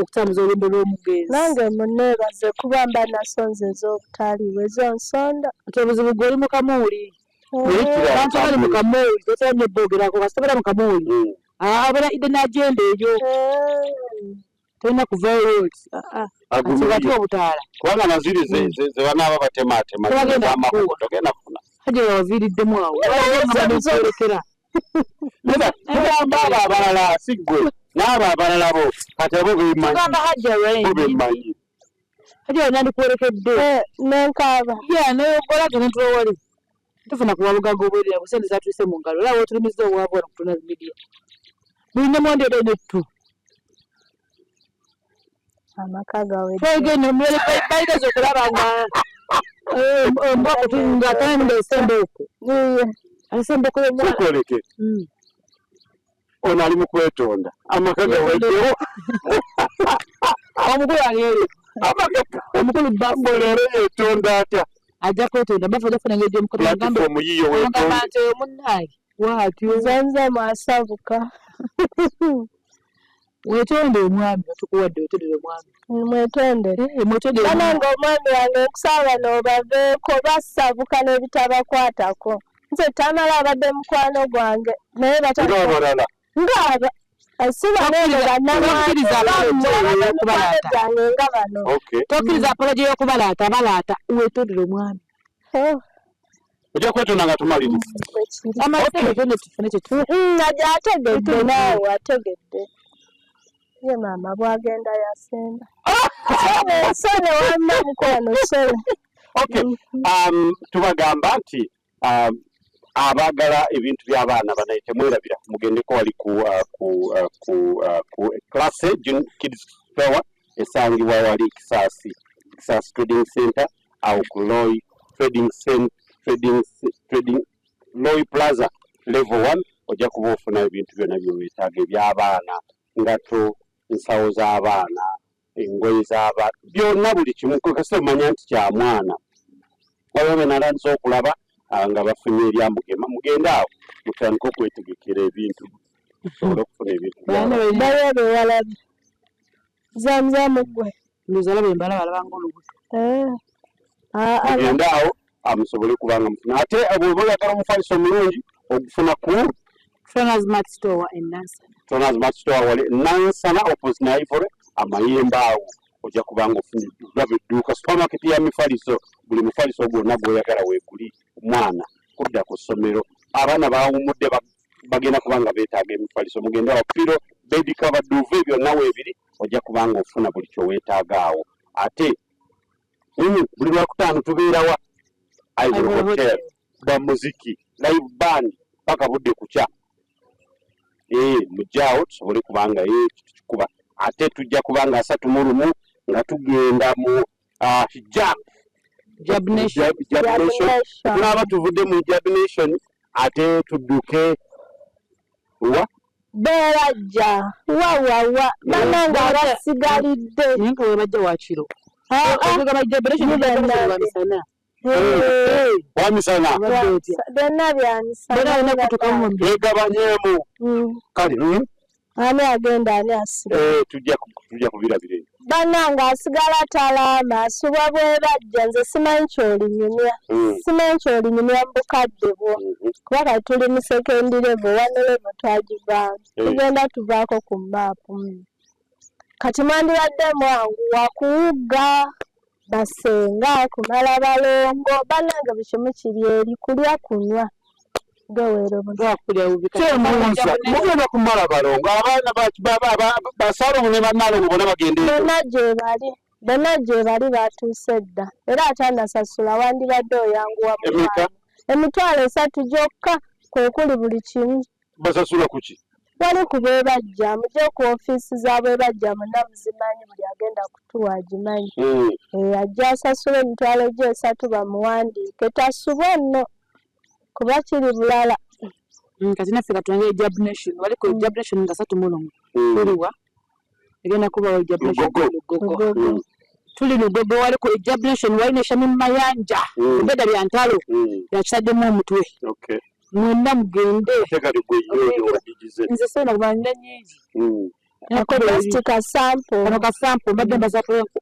okutambuza olugendo lw'omugenzi. Nange munneebaze kuba mba nasonze ez'obutaliiwo ez'onsonda. Nti obuzibu gwe oli mu kamooli. Abantu abali mu kamooli tosobola nnyo boogerako kasita obeera mu kamooli. Abeera hidden agenda eyo. Tolina kuvaayo oti. Ati obutaala. Kubanga naziri ze banaaba batemaatema. Tebagenda kukuwa. Togenda kufuna. Hajja waviiriddemu awo. Bakwolekera. Tugamba abo abalala si ggwe n'abo abalala bo kati abo bemanyi. Tugamba Hajja Rain. Bo bemanyi. Hajja Rain nandikwolekedde. Nenkaaba. Yeah, neyogola gye netulowole. Tufuna ku babugaga obwerera busente zatuuse mu ngalo. Olaba otulumizza obwavu wano ku Tonaz Media. Buli ne monde ebe nettu. Amaka gawedde. Twegende baligeza okulaba nga embwa nga tanda esemba okwo. Esemba okwo y'omwana. Tukoleke. Ono ali mu kwetonda. Amaka gaweddewo. Omukulu ali eri. Amaka omukulu bambo leero yeetonda atya? Ajja kwetonda bafa ajja kufuna engeri gy'omukono. Platform yiyo weetonde. Agamba nti oyo munnange bw'atyo. Nze mwasabuka. Weetonde omwami otukuwadde weetondere omwami. Mwetondere. Mwetondere. Banange omwami wange nkusaba bano baveeko basabuka n'ebitabakwatako. Nze Tamala abadde mukwano gwange naye Nga abalala. Nga si bano Tokkiriza bannamwange nga bano. Tokkiriza apology y'okubalaata balaata weetondere omwami. Ojja kwetonda nga tumaliriza. Amategedde tufune kye tufuna. Ajja ategedde naawe ategedde. Ye maama bw'agenda yasemba. Sole wamma mukwano sole. Okay. Tubagamba nti abaagala ebintu by'abaana banaye temwerabira mugendeko wali ku Class Kids Store esangibwa wali Kisaasi, Kisaasi Trading Center awo ku Loy Trading Center, Trading, Trading Loy Plaza level 1 ojja kuba ofuna ebintu byonna by'oweetaaga eby'abaana, ngato, nsawo z'abaana, engoye z'abaana, byonna buli kimu kasita omanya nti kya mwana. Waliwo be natandise okulaba nga bafunye erya Mugema, mugende awo mutandike okwetegekera ebintu musobole okufuna ebintu by'abaana. Bayo be walabye. Zamzamu ggwe. Ndowooza alaba embalaba alaba ng'olubuto. Mugende awo musobole kuba nga mufuna. Ate bw'oba oyagala omufaliso omulungi ogufuna ku Tonaz Mart Store e Nansana. Tonaz Mart Store wali Nansana opposite na Ivory. Amayembe awo ojja kubanga ofunye olaba edduuka supermarket ya mifaliso, buli mufaliso gwonna gw'oyagala weeguli. Omwana kudda ku ssomero, abaana bawummudde, bagenda kubanga beetaaga emifaliso, mugende awo, pillow, bed cover, duvet, byonna weebiri, ojja kubanga ofuna buli kyoweetaaga awo. Ate buli Lwakutaano tubeerawa Ivory Ivory Hotel Hotel. Ba muziki live band paka budde kukya. Mujjaawo tusobole kubanga tukikuba. Ate tujja kubanga 31 nga tugenda mu hijab. Jab Nation. Jab Nation. Nation. Tunaaba tuvudde mu Hijab Nation, ate tudduke wa Beerajja wawawa bannange abasigalidde. Naye nga webajja wakiro. Ah, ah. Ogamba Jab Nation. Ni bannange. Misana. Wamisana. Obadde otya? Byonna bya misana. Bonna balina kutukamu. Twegabanyemu. Kale Ani agenda, ani asigala? Tujja kubirabira eyo. Bannange asigala talaama, asubwa bwebajja. Nze simanyi kyolinyumya. Simanyi kyolinyumya mu bukadde bwo. Kuba kati tuli mu second level, one level twagivaamu. Tugenda tuvaako ku maapu. Kati mwandibadde mwanguwa kuwugga basenga kumala balongo. Bannange buli kimu kiri eri kulya, kunywa, geweero buzi. Kyemuuza, mugenda kumala balongo, abaana basalongo ne bannalongo bonna bagende eyo? Bonna gye bali, bonna gye bali, batuuse dda. Era atanasasula wandibadde oyanguwa. Emeka? Mukwano, 30,000 gyokka kwe kuli buli kimu. Basasula kuki? Wali ku bwebajja, mujje ku ofiisi za bwebajja, mwenna muzimanyi, buli agenda kutuwa agimanyi. Ajja asasula 30,000 bamuwandiike, tasubwa nno kuba kiri bulala. Kati naffe katwange Jab Nation, wali ku Jab Nation nga 31. Tuliwa egenda kubawo Jab Nation? Lugogo. Lugogo. Lugogo. Tuli Lugogo, wali ku Jab Nation, wali ne Shamim Mayanja. Obeda bya ntalo. Yakitaddemu omutwe. Mwenna mugende. Ate kati gwe yoyo wadigize. Nze sena kuba nina nyingi. Just ka sample. Kano ka sample, mbadde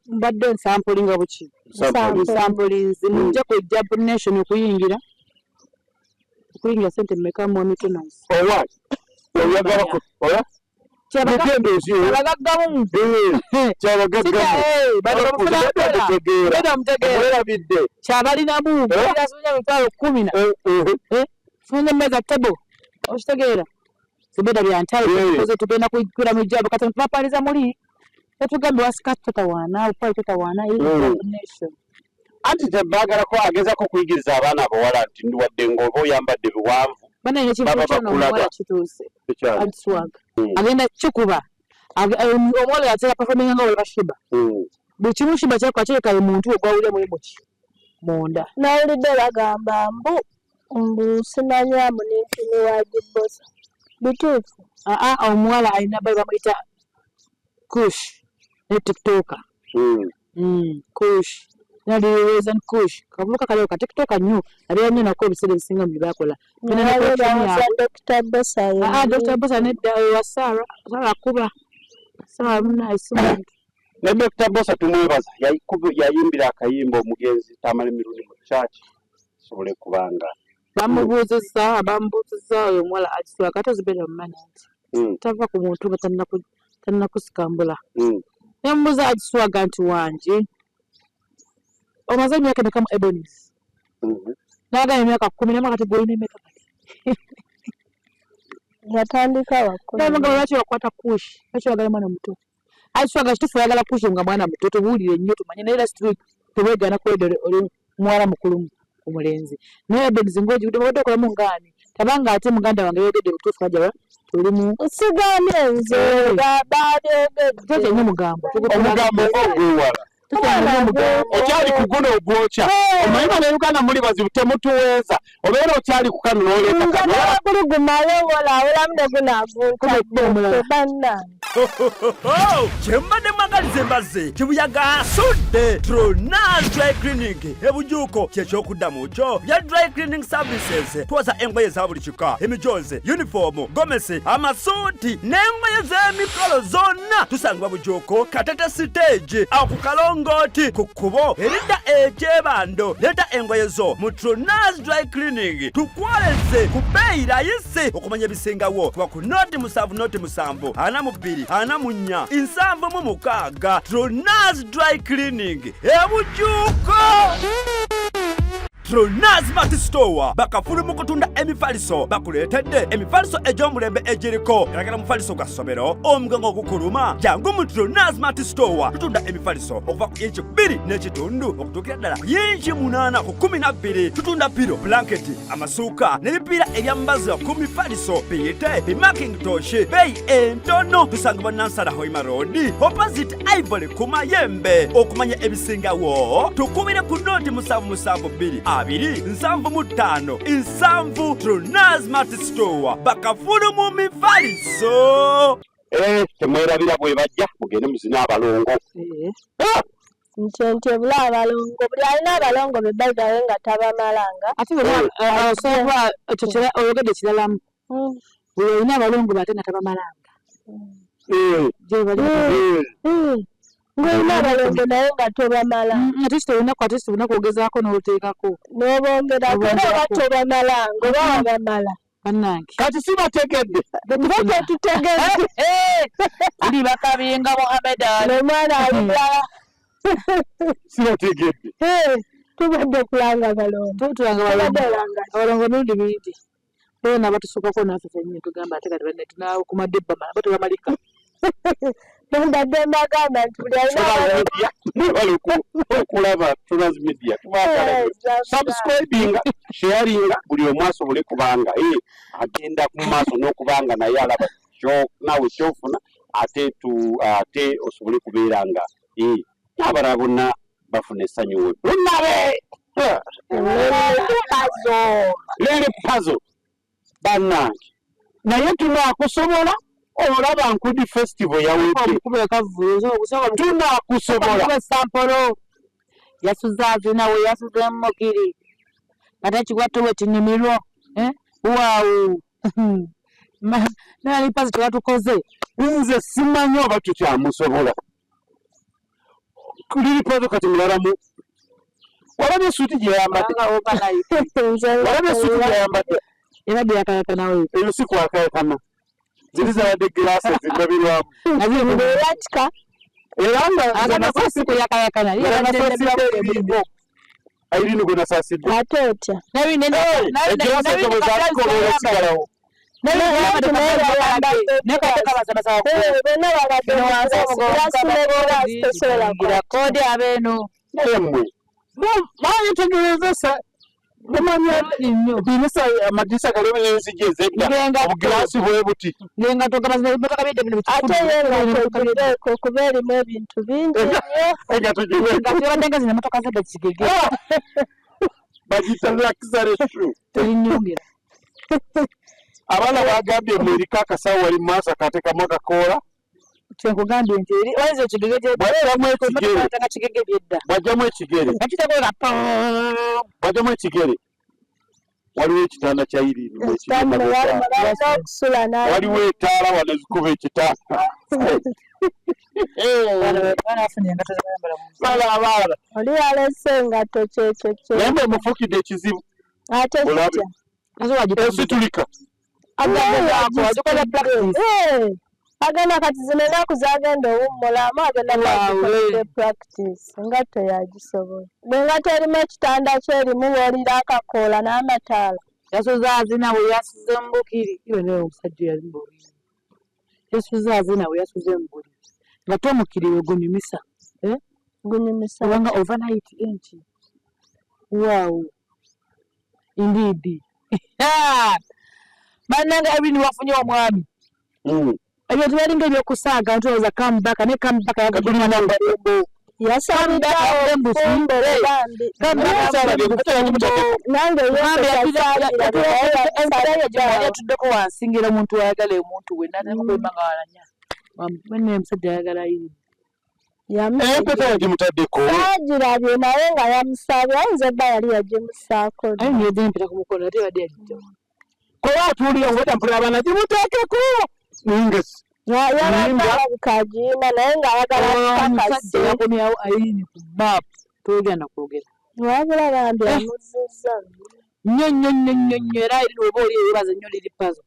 mbadde nsampulinga buki. Sample. Nsampulinze. Mujja ku Jab Nation okuyingira. Okuyingira sente mmeka, mwami Thomas? Owa oyagala ku oya mugende oziwe. Abagaggamu. Kyabagaggamu. Beda mutegeera. Mwerabidde. Kyabalinamu. Basunya 100,000 na. Funye meza table. Okitegeera? Zibeda bya ntalo. Tukoze tugenda kujjula mu jabo kati tubapaliza muli. Tetugambe wasika totawaana, upali totawaana eri Jab Nation. Anti tebaagalako agezako okuyigiriza abaana abawala nti wadde ng'oba oyambadde biwanvu Bana ekivulo baba kyono bakulaga. omuwala kituuse. Ekyali. Adswag. Agenda kikuba. Omuwala yatera performing nga olaba Shiba. Buli kimu Shiba kyakola kireka ye muntu ogwawulira muli muki munda. Nawulidde bagamba mbu simanya muninkini wa Gibosa, bituufu? Aa, omuwala alina bayi bamuyita Kush ne TikToker. Kush. Nali Reason Kush. Kavubuka kaliwo ka TikToker nnyo, abeera nnyo nako ebiseera ebisinga mu bye bakola. Tulina ne Naye collection bawoza yaabwe. Dr. Bosa ye. Aa, Dr. Bosa nedda, oyo wa Sarah. Sarah akuba. Sarah munnaye si muntu. Ne Dr. Bosa tumwebaza, yayimbira akayimba omugenzi Tamale Mirundi mu church sobole kubanga Bamubuuzizza oyo omuwala akiswaka ate zibeera mumanyi nti tava ku muntu nga tannakusikambula. Ne mubuuza akiswaga nti wangi omaze emyaka emeka mu Ebonies? N'agamba emyaka 10. Naye kati gw'olina emeka kati? Yatandika wakulu. Namugamba lwaki wakwata Kush? Lwaki oyagala mwana muto? Akiswaga kituufu oyagala Kush nga mwana muto, tubuulire nnyo tumanye, naye era situli teweegaana kwedda oli muwala mukulu ku mulenzi. Naye Ebonies ng'ogigudde obadde okolamu ngaani? Tabanga ate muganda wange yayogedde butuufu hajja tuli mu Sigambye nze, babyogedde. Tetya nnyo mugambo. Omugambo ng'ogwewala. Tutya nnyo omugambo. Okyali ku guno ogwokya. Omanyi Bannayuganda muli bazibu, temutuweeza. Obeera okyali ku kano n'oleeta Nze kano. nawe guli gumale wolaawolamu ne gunaagunta Omulala. bannange. Kyembadde mwagaliza embazzi kibuyaga asudde Tronas Dry Cleaning ebujuuko kyekyokuddamu kyo bya dry cleaning services. Twoza engoye za buli kika, emijozi, yunifoomu, gomesi, amasuuti n'engoye z'emikolo zonna. Tusangibwa Bujuuko, Katete stage, awo ku kalongo. Mulongooti ku kkubo eridda ekyebando. Leeta engoye zo mu Trunaz Dry Cleaning tukwoleze ku bbeeyi layisi. Okumanya ebisingawo kuba ku noti 7 noti 7 42 44 76. Trunaz Dry Cleaning ebujuuko. Trunaz Mart Store bakafulu mu kutunda emifaliso, bakuleetedde emifaliso egy'omulembe egiriko galagala mufaliso gwa ssomero, omugongo ogukuluma. Jangu mu Trunaz Mart Store, tutunda emifaliso okuva ku inci 2 n'ekitundu okutuukira ddala ku yinci 8 ku 12. Tutunda piro, blanketi, amasuuka n'ebipiira ebyambazibwa ku mifaliso, biyite bimakintosh, beeyi entono. Tusangibwa Nansana Hoima Road opposite Ivory ku Mayembe. Okumanya ebisingawo tukubire ku noti 7 7 2 2 75 7. Trunaz Mart Store bakafulu mu mifaliso. Temwerabira bwe bajja mugende muzine abalongo. Nti ebula abalongo, buli alina abalongo be bayigawe nga tabamalanga. Ate osobola ekyo oyogedde kiralamu, buli alina abalongo be ate nga tabamalanga. Ng'olina abalongo naye nga tobamala. Ate kiti olunaku, ate kiti olunaku ogezaako n'oteekako. N'obongerako era oba tobamalanga oba wabamala. Bannange. Kati si bategedde. Bo tetutegedde. Tuli bakabinga Mohammed Ali. Omwana ali bulala. Si bategedde. Tubadde kulanga balongo. Tulanga balongo. Tubadde olanga. Abalongo emirundi mingi. Era n'abatusukako naffe ffennyini tugamba ate kati banne tunaakumadde ebbamala bo tebamalika. Mbadde mbagamba nti buli alina abalongo. Media, mwebale okulaba Trunaz Media. Tubaagala nnyo. Subscribinga, sharinga, buli omu asobole kubanga agenda ku maaso n'okubanga naye alaba naawe ky'ofuna, ate osobole kubeera nga n'abalala bonna bafuna essanyu. We lunabe Lili Pazo bannange, naye tunaakusobola. Olaba Nkudi Festival yawedde, tunaakusobola. Sampolo yasuze azina we yasuze mukiri ate ekiwato we kinyumirwa waawu nali Pazo tewatukoze. Nze simanyi oba tukyamusobola Lili Pazo. Kati mulalamu, walabye esuuti gye yayambadde? Walabye esuuti gye yayambadde? Ebadde yakayakanawo. Eyo si kwakayakana, ziri zabadde giraasi ezindabirwamu. Era kika. Era nga Yakayakana. Irene gwe nasaasidde. Ate otya? Egiraasi ezo bwe zaakikola osigalawo. Bonna babadde giraasi tosobola. Kodi abeeno. Naye mmwe bayetegereza, mumanya dirisa, amadirisa galimu n'enzigi ezedda, obugiraasi bwe buti. Ngengato emotoka byedda bino. Ate ye engatto giveeko kuba erimu ebintu bingi nnyo. Engatto giveeko. Ebadde nga zino emotoka zedda kigege. Bagiyita luxury shoe. Terinyongera. Abaana bagambye mweriko akasawo wali mu maaso akateekamu akakoola. Kyenkugambye nti eri walizo ekigege. Bw'ajjamu ekigere. Nga kigege byedda. Bw'ajjamu ekigere. Nga kitakola. Bw'ajjamu ekigere, waliwo ekitanda kya Irene. Ekitanda balina okusula. Waliwo etaala wano ezikuba ekitanda. Baana bafunye engatto zebayambala mu Bala abaana. Oli yalese engatto, kyekyo kye. Naye mwe mufukidde ekizibu. Ate Olabe. kitya? Esitulika. Agikola practice. Agenda kati zino ennaku zagenda owummulamu, agenda bagikolere practice, engatto yagisobola. Bwe engatto erimu ekitanda kye, erimu w'olira akakoola n'amataala. Yasuze azina we yasuze mbukiri iwe naye omusajja yazimba obuyinza. Yasuze azina we yasuze mbuli nga tomukiri we gunyumisa. Gunyumisa. Kubanga overnight enki, wow, indeed. Bannange, Irene wafunye omwami. Ebyo tebalinga ebyokusaaga nti olowooza comeback, ne comeback yagudde. Yasabiddeawo obufumbo bambi. Nange. Yatuddeko wansi ngera omuntu ayagala omuntu we natandika nga walanya bane omusajja ayagala Irene. Empeta yagimutaddeko. Saagirabye naye nga yamusabye, ayinza obba yali yagimusaako. Aye ngedde empeta ku mukono ate ebadde yagijjawo. Kola atuulira ngweta mpulira abaana gimuteekeko, naye nga Yabadde alabika agiyina naye ng'ayagala omusajja yakomyawo Irene ku maapu toyogera na kwogera. Wabula bambi eh. amuzizza nnyo nnyo nnyo nnyo nnyo era Irene oba oli eyebaza nnyo Lili Pazo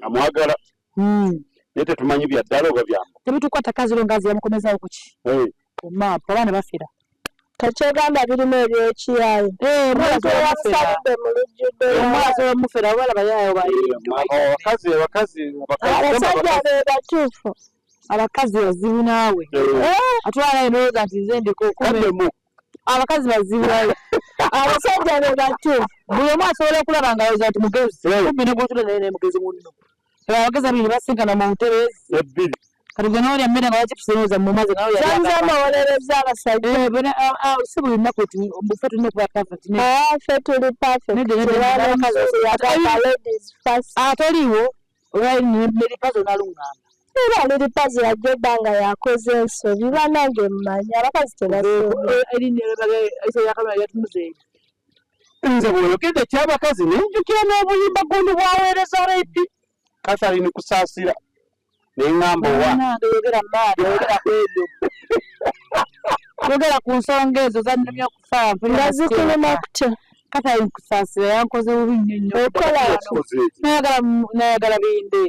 amwagala hmm. naye tetumanyi bya ddala oba byamba tebitukwata kaziro ngazi yamukomezawo kuki ku maapu abaana bafera Kakyogamba birimu ebyekiyaye. Eh, omuntu eyamusalidde mu lujjudde. Omuwala omufera oba laba yayo abakazi abakazi abasajja be batuufu. Abakazi bazibu naawe. Eh. Atwala naye ndowooza nti nze ndiko kaddemu. Abakazi bazibu nawe. Abasajja be batuufu. Buli omu asobola okulaba nga alowooza nti mugezi. Eh. Kumbe ne gw'otula naye naye mugezi munno. Abakazi abiri basinkana mu ntebe ebbiri. Kati gwe n'olya mmere nga wachipusi n'oza mu mazzi nawe yali Zamzam awolereza abasajja. Eh, bana ah, ah, si buli lunaku nti ffe tulina okuba perfect. Ne Ah, ffe tuli perfect. Nedda, nedda, Era nedda, abakazi n'omuzungu yagamba ladies first. Ah, toliiwo olwa Mary Pazo n'alungamba. Era Lili Pazo yajja ebbanga yakoze ensobi bannange mmanyi abakazi tebasobola. Eh, erinnya eriso lya kamera lyatunuza eri. Nze bw'oyogedde eky'abakazi ne nzijukira n'obuyimba gundi bw'aweereza rape Catherine Kusaasira ne ŋŋamba owa Bannange yogera maama yogera ku ebyo. Yogera ku nsonga ezo zannumya okufa mpulira Nga zikuluma kutya. Catherine Kusaasira yankoze bubi nnyo nnyo. Okola Yakoze eki? Nayagala nayagala binde.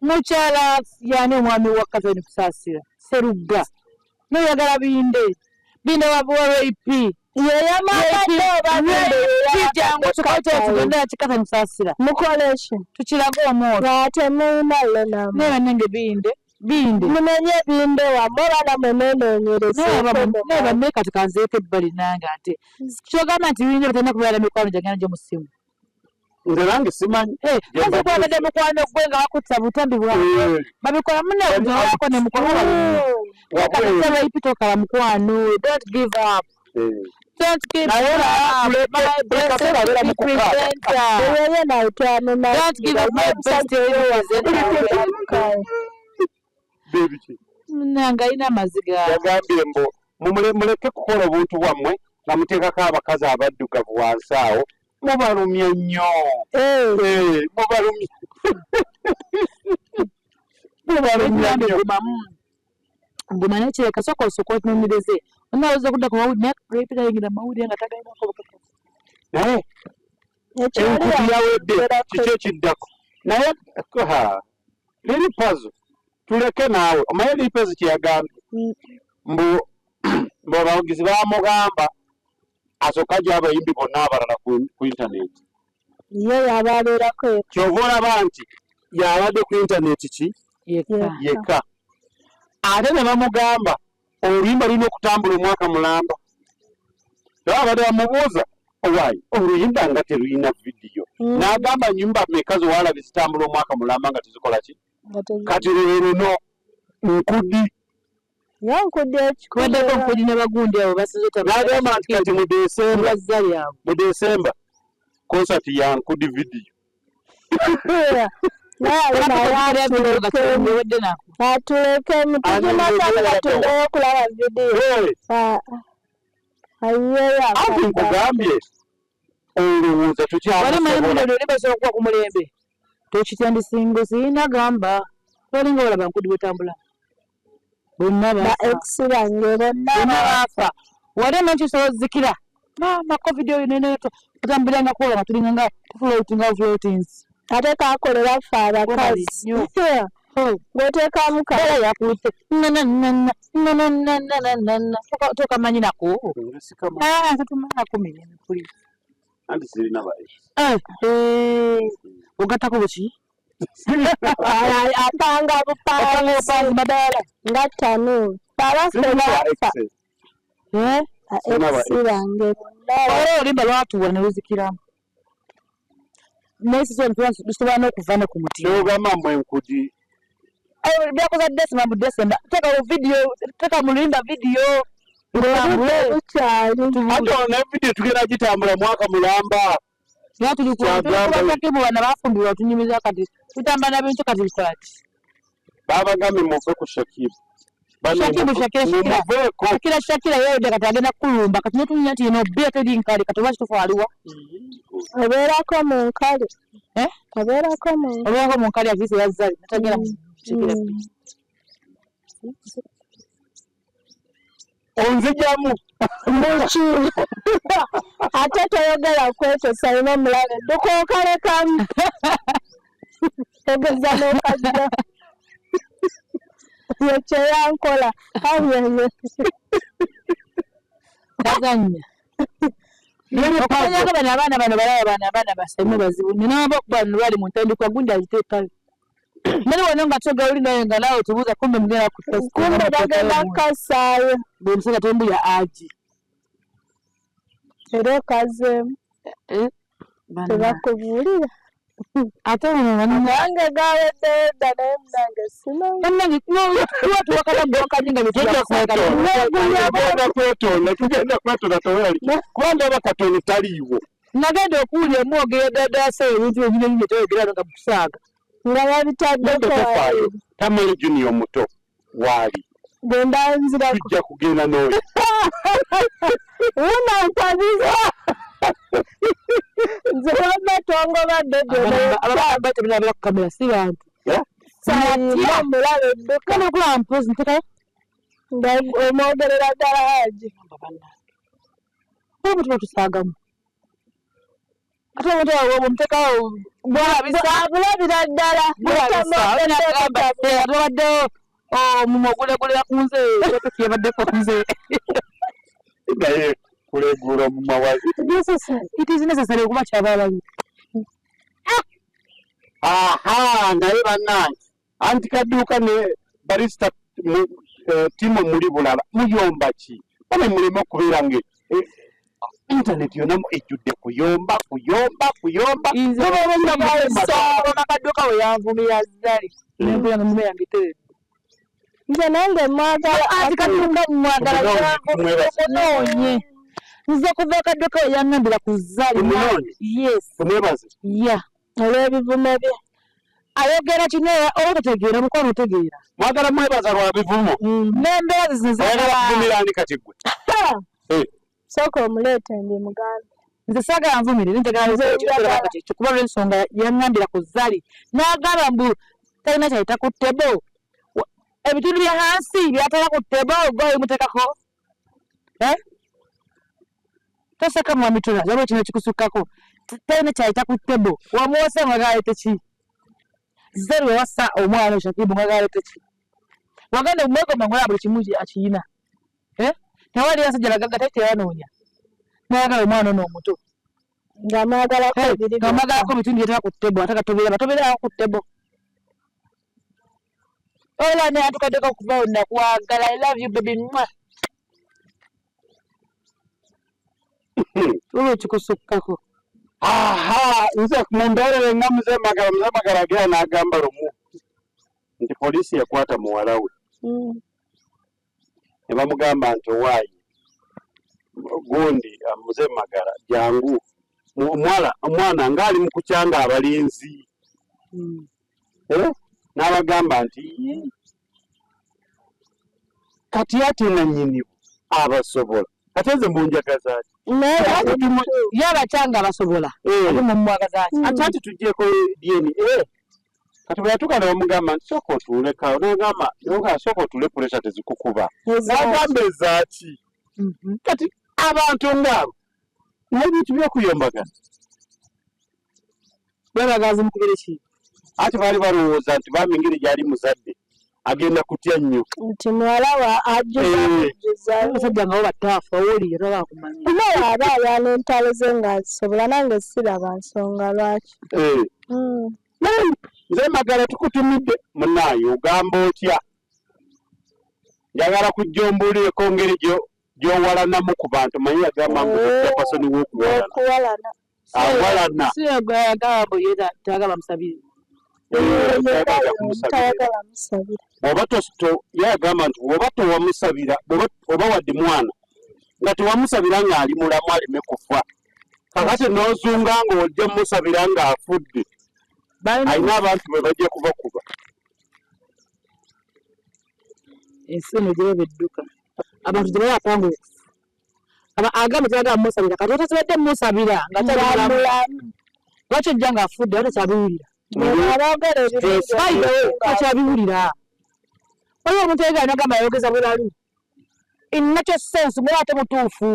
Mukyala yani omwami wa Catherine Kusaasira Serugga. Noyagala binde. Binde wa rape. Yeyamakadde oba binde Jangu tukole tugende na Catherine Kusaasira. Mukole ki? Tukirage omwoto. Nga temulina lonamu. Naye bannange binde binde. Munonye binde wammwe oba nammwe mwenoonyerezeeko. Naye banne kati kanzeeko ebbali nange ate. Kyogamba nti binde batalina kubeera na mikwano gyange nagyo mu ssimu. Nze nange simanyi. Eh, Gye maze mbabuuza. kwabadde mukwano gwe nga bakutta butambi bwabwe. Eh, Babikola munne wako ne mukwano. wabweru. Kati tokaba mukwano. Don't give up. Eh. Don't give Naye up. tuleke- My buli kaseera abeera mu best kukaaba. presenter. Oyo ye naye twamumanyi. Don't give up my best presenter. Baby ki? Munange alina amaziga. Yagambye mbu muleke kukola obuntu bwammwe nga muteekako abakazi abaddugavu wansi awo mubalumya nnyo. Eh, Eh, mubalumya mubalumya nnyo. Gumamu. Guma naye kireka sooka osooka otunoonyereze. Onaawoza okudda ku mawulire naye rape tayingira mu mawulire nga tagalinako bukakafu. Naye enkutu yawedde kiki ekiddako naye ha, Lili Pazo tuleke naawe omanyi Lili Pazo kye yagambye mbu mbu abawagizi baamugamba asooka ajja abayimbi bonna abalala ku intaneti Ye yaba abeerako yekka. Kyova olaba nti yabadde ku intaneti ki Yekka. yekka ate ne bamugamba oluyimba lulina okutambula omwaka mulamba era abadde bamubuuza owaayi oluyimba nga terulina vidiyo Mm. n'agamba nyumba meka zewalabye zitambula omwaka mulamba nga tezikola ki Nga tezi- kati lwe luno nkudi Ye nkudi ekikulu. Kubaddeko nkudi ne bagundi abo basinze n'agamba nti kati mu Desemba bazza lyabwe. mu Desemba konsati ya nkudi vidiyo Naye ali naye Ewedde nako. atulekemu tugimazanga tuddeyo okulaba vidiyo. Hey, Ah, ayiyeeyo anti akadda. nkugambye olowooza Wali manyi muno tukyamusobola luli basobola okuba ku mulembe. Tokitya ndi singo sirina gamba. Tolinga olaba nkudi bwetambula. Bonna Ba baafa. ex bange bonna Bonna baafa. Wali omanyi kisobola ozikira. Maama covid oyo nene tutambulira nga kuola nga tulinga nga tufloatinga floatings. Ate kakolera ffe abakazi. nnyo. Ng'oteekamu ka Era yakutte nananana tokamanyi nako. Nze sikamanyi. Ah, tetumanyi mirembe please. Anti sirina ba ex. Eh, eh, ogattako buki? Apanga bupanzi Opanzi madaala. nga ttanuulu. Abaffe Sirina ba baafa. ex. Eh? Ba Sirina ba ex ex. bange bonna Olwo oluyimba lwatuula ne luzikiramu. Naye sisi lusobola n'okuva ne ku muti. Kyogamba mwe nkudi Eh, byakoza December mu December. Teeka mu video, teeka mu luyimba video. Tutambule. bukyali. ate ono ne vidiyo tugenda gitambula mwaka mulamba Era tuli ku Kyagamba tuli ku bana bafumbirwa tunyumiza kati tutambula na bintu kati bikola ki? babagambye muve ku Shakibu Shakibu, Shakira, Shakira. mumuveeko Shakira Shakira yeyodde kati agenda kukulumba kati netunyumya nti eno bbiya teri nkale kati oba kituufu aliwa Obeerako mu nkale. Eh? Obeerako mu nkale. obeerako mu nkale aviisi eyazzali natagenda mu Onzijamu muki ate toyogera kwekyo salina omulabe dduka okalekamu ogeza n'okajja yekyeyankola ayeye Tazannya. Okumanyako bano abaana bano balaba bano abaana basemu bazibu nnyo nababa okuba bano bali mu ntandikwa gundi agiteekayo nali wano nga twogera oli naye nga naawe tubuuza kumbe mugenda kumbe bagenda kukasaayo buli musajja tombuya agi era okazeemu eh, tebakubuulira ate nange gaweddeyo dda naye munange simanyi tugenda kwetonda tugenda kwetonda tewali kuba ndaba katono taliiwo nagenda okuwulira mwogera dadaasa ebintu ebinene bye toyogera nga mukusaaga nga babitaddeko tofaayo tamale junior omuto waali genda nzirako tujja kugenda n'oyo wuna ntabiza nze wamma tongobadde abatebenabera ku kamera si bantu omulabe dduka kale okulaba mpozi ntekayo nga omwogerera ddala haji oba tuba tusaagamu ate omuntu omutekawo gwalabisa abulabira ddala tobadde omumwa ogulegulira ku nze yabaddeko nze naye kulegula omumwa wa it is necessary okuba kyaba ababi aha naye bannange anti kadduuka ne barista timo muli bulala muyomba ki bane muleme okubeera nga intaneti yonna ejjudde kuyomba kuyomba kuyomba kadduuka we yanvumira zali nempulira nga mume yange eteredde nze nange mwagala anti kadduuka mwagala munoonye nze kuva kadduuka we yaŋŋambira ku zali Omunoonye? yes tumwebaze ya olw'ebivumo bye ayogera kino oba totegeera omukwano otegeera mwagala mwebaza lwa bivumo n'embeera ze oyagala kuvumira ani kati gwe Eh, sooka omuleete ndi mugambe nze saagala nvumire njagala kuba lw'ensonga yaŋŋambira ku zali n'agamba mbu talina kyayita ku tebo ebitundu bya hansi byatala ku tebo gwe muteekako Eh? toseka mwami tula waliwo kino kikusukkako talina kyayita ku tebo wamuwasa nga galeete ki zali wewasa omwana Shakibu nga galeete ki wagenda omwegomba ngolaba buli kimu akiyina Eh? Tewali asajja bagagga tali teyanoonya nayagala omwana ono omuto nga mwagalako ebiri nga mwagalako ebitundu byetera ku tebo ate katobeera batobeerako ku tebo ola naye atukaddeko okuva wo nakwagala i love you baby mwa olwo kikusukkako aha nze mumbeerere nga muze Magala muze Magala agera n'agamba lumu nti poliisi yakwata muwala we ne bamugamba nti owaayi gundi muze Magala jangu omuwala omwana ng'ali mu kukyanga abalinzi Eh, n'abagamba nti "Ii, kati ate nannyini abasobola ate nze munjagaza ki ye abakyanga abasobola Eh. ate mumwagaza ki ate anti tugyeko DNA kati bwe yatuuka ne bamugamba nti sooka otuulekawo n'agamba n'ogamba sooka otuule pressure tezikukuba n'agamba ezaaki kati abantu ngaabo naye ebintu by'okuyombagana babagazi mukubire ki ati baali balowooza nti bambi engeri gyali muzadde agenda kutya nnyo nti muwala wa ajjuza Eh. kujjuza abasajja nga bo bataafu awulire toba kumanya naye aba alwana entalo ze ng'azisobola nange siraba nsonga lwaki Eh. Naye nze Magala tukutumidde munaaye ogamba otya njagala kujja ombuulireko ngeri gy'owalanamu ku bantu manyi yagamba mbu japasoni w'okuwalana okuwalana awalana si yagamba mbu ye tayagala musabire Eh, tayagala kumusabira. tayagala musabira bw'oba ye agamba nti bw'oba towamusabira bw'oba oba wadde mwana nga tewamusabira ng'ali mulamu aleme kufa kakati n'ozunga ng'ojja musabira ng'afudde alina abantu be bajja kubakuba ensi eno gyeba edduka abantu gye bali apanga okufa aba agamba tayagala musabira kati otasibadde musabira nga kyali mulamu mulamu lwaki ojja ng'afudde ate kyabiwulira Abaagala ebirungi By the way, akyabiwulira. Waliwo omuntu ayogera nagamba ayogeza bulalu. In natural sense mwe ate mutuufu.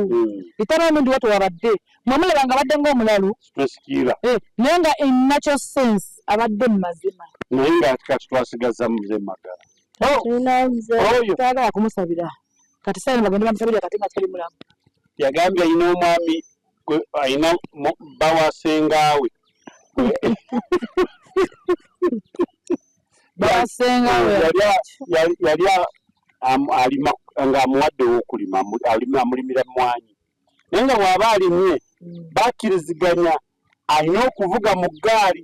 Itano omundi watu wabadde. Mwe mulaba nga abadde ng'omulalu. Stress killer. Eh, naye nga in natural sense abadde mu mazima. Naye nga kati twasigaza Mzee Magala. Tulina Mzee. Oyo. Tayagala kumusabira. Kati sasa bagende bamusabira kati nga tali mulamu. Yagambye alina omwami alina bba wa ssengaawe. Yali alima ng'amuwadde ow'okulima, amulimira mmwanyi. Naye nga bw'aba alimye bakkiriziganya alina okuvuga mu ggaali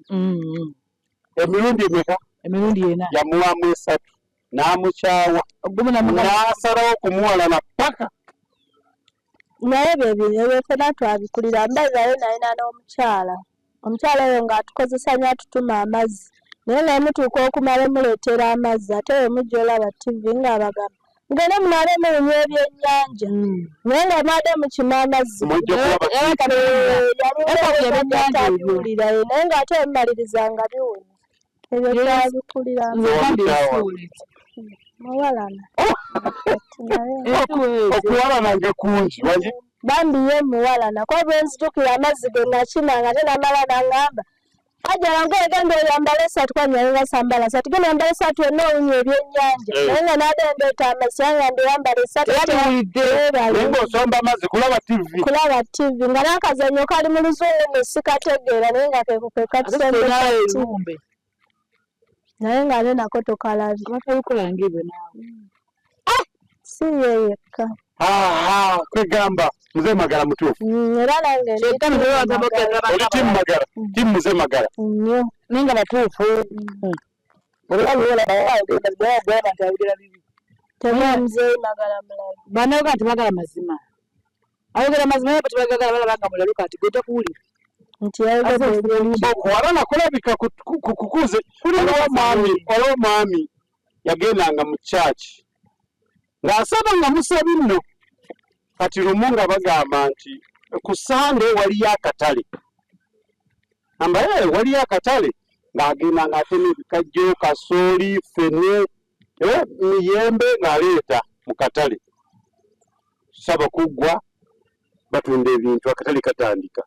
emirundi emeka? Emirundi ena. Yamuwaamu esatu n'amukyawa n'asalawo okumuwalana paka. Naye ebyo ebyo ebyo ffenna twabikulira mbaza ye nalina n'omukyala omukyala oyo ng'atukozesa nnyo atutuma amazzi naye nga mutuuka okumala omuleetera amazzi ate bwe mujja olaba ttivi ng'abagamba mugende munaabe muwunya ebyennyanja naye nga mwade mukima amazzi yaliwulira naye ng'ate omumaliriza nga biwunya ebyo twabikulira muwalana okuwalana nga kungi wangi bambi ye muwalana kuba bwe nzijukira amazzi ge nakima nga ate namala nangamba Hajara ngoye genda oyambale esaati kuba nali nga sambala saati genda oyambale esaati yonna owunya ebyennyanja eh. naye nga naade ndeeta amazzi nga ndeyambala esaati yabiwulidde naye ng'osomba amazzi kulaba ttivi kulaba ttivi nga n'akazannyo kali mu luzungu mu sikategeera naye nga keko ke katusembesa naye nga ate nako tokalabye abatabikola ng'ebyo naawe ah! si ye yekka kwegamba Mzee Magala mutuufu mm, era nange oli timu Magala mm. timu Mzee Magala nnyo naye nga batuufu mm. Mzee Magala mulala banayoga nti bagala mazima ayogera mazima naye tebagagala balaba nga mulalu kati gwe takuwulira nti yayogedde okuwalana kulabika kukuze olwomwami olwomwami yagendanga mu church ng'asaba nga musabi nno kati lumu nga bagamba nti ku sande waliyo akatale amba eh, waliyo akatale ng'agenda ng'atema ebikajjo kasooli ffene eh, miyembe ng'aleeta mu katale saba kuggwa batunda ebintu akatale katandika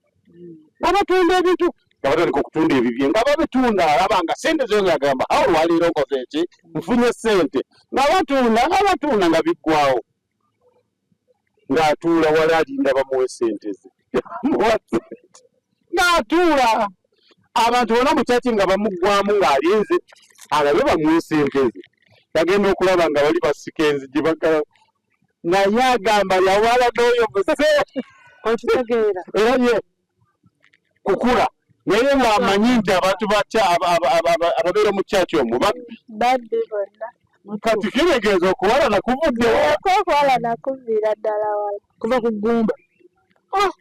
nga batunda ebintu nga batandika okutunda ebibye nga babitunda alaba nga sente zo ngagamba awo olwaleero nkoze eki nfunye sente nga batunda nga batunda nga biggwawo ng'atuula wala alinda bamuwe sente ze muwa sente ng'atuula abantu bona mu kyaki nga bamuggwamu ng'alinze alabe bamuwe sente ze yagenda okulaba nga bali basika enzigi bagala naye agamba yawala n'oyo muse okitegeera era ye kukula naye ng'amanyi nti abantu ababeera mu kyaki omwo babbi babbi bonna kati kitegeeza okuwalana kuvuddewo okuwalana kuviira ddala wala kuva ku ggumba ah!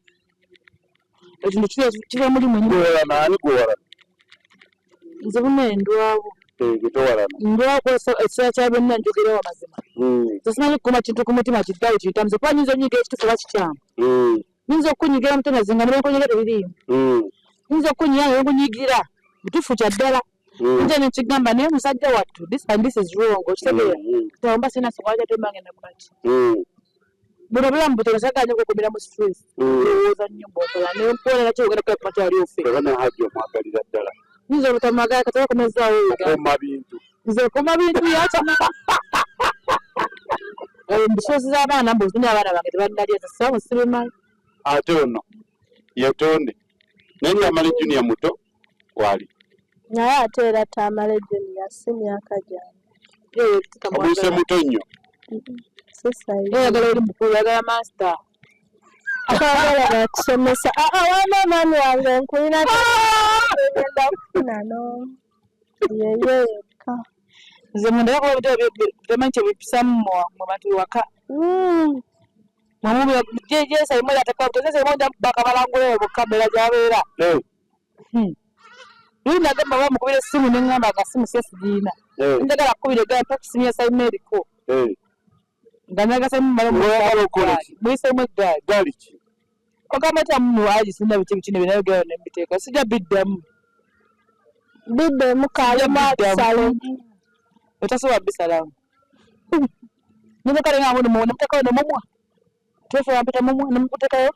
Ekintu kiva muli mwenyi. Gwewalana ani gwewalana? Nze buna endwawo. Eh, towalana. Ndwawo ekiseera kya byonna njogerawo amazima. Hmm. Nze simanyi kukuma kintu ku mutima kiddawo kintambuze kuba nyinza onyiga ekituufu oba kikyamu. Hmm. Nyinza okukunyigira mutima zinga ne bwenkunyiga tebiriimu. Hmm. Nyinza okukunyiga nga bwenkunyigira butuufu kya ddala. Nze nekigamba naye musajja wattu this and this is wrong okitegeera. Tawo mba sirina nsonga lwaki ate mba ngenda kukola ki. Buno obulamu butono sagala nnyo kwekumira mu stress. Ndowooza nnyo bw'okola naye nkuwona lwaki ogenda kukola kumakya wali ofe. Oba ne Hajji omwagalira ddala. Nyinza obutamwagala kati okomezaawo Uganda. Okuuma bintu. Nze okuuma bintu yakima. Mbusozi z'abaana mbu zina abaana bange tebannalya nze saawa sibimanyi. Ate ono yetonde naye Tamale Junior muto kwali. Naye ate era Tamale Junior si myaka gyange. Omuyise muto nnyo. Oyagala oli mukulu oyagala master. Twagala bakusomesa. Ah, ah, wama omwami wange nkulina ngenda kufuna n'omu. Yeye yekka. Nze munda kuba bitabo temanyi kye bipisamu mu bantu ewaka. Mm. Mwe Eh. Luli nagamba bamukubira essimu ne ŋŋamba nga simu si sigiina. Eh. Njagala kukubira eggaali mpa ku ssimu ya Saima eriko. Eh. Nga njaga Saima mmale Ng'oyagala okukola ki? Muyiseemu eggaali. Ggaali ki? Ogamba otya mmu aji sirina biki biki nebyo nayogera ne mbiteeka sijja biddamu. Biddemu kalimu akisalo. Otasobola bisalawo. Nimukale nga ngono nemutekayo nemumwa. Twefuula mpita mumwa nemutekayo.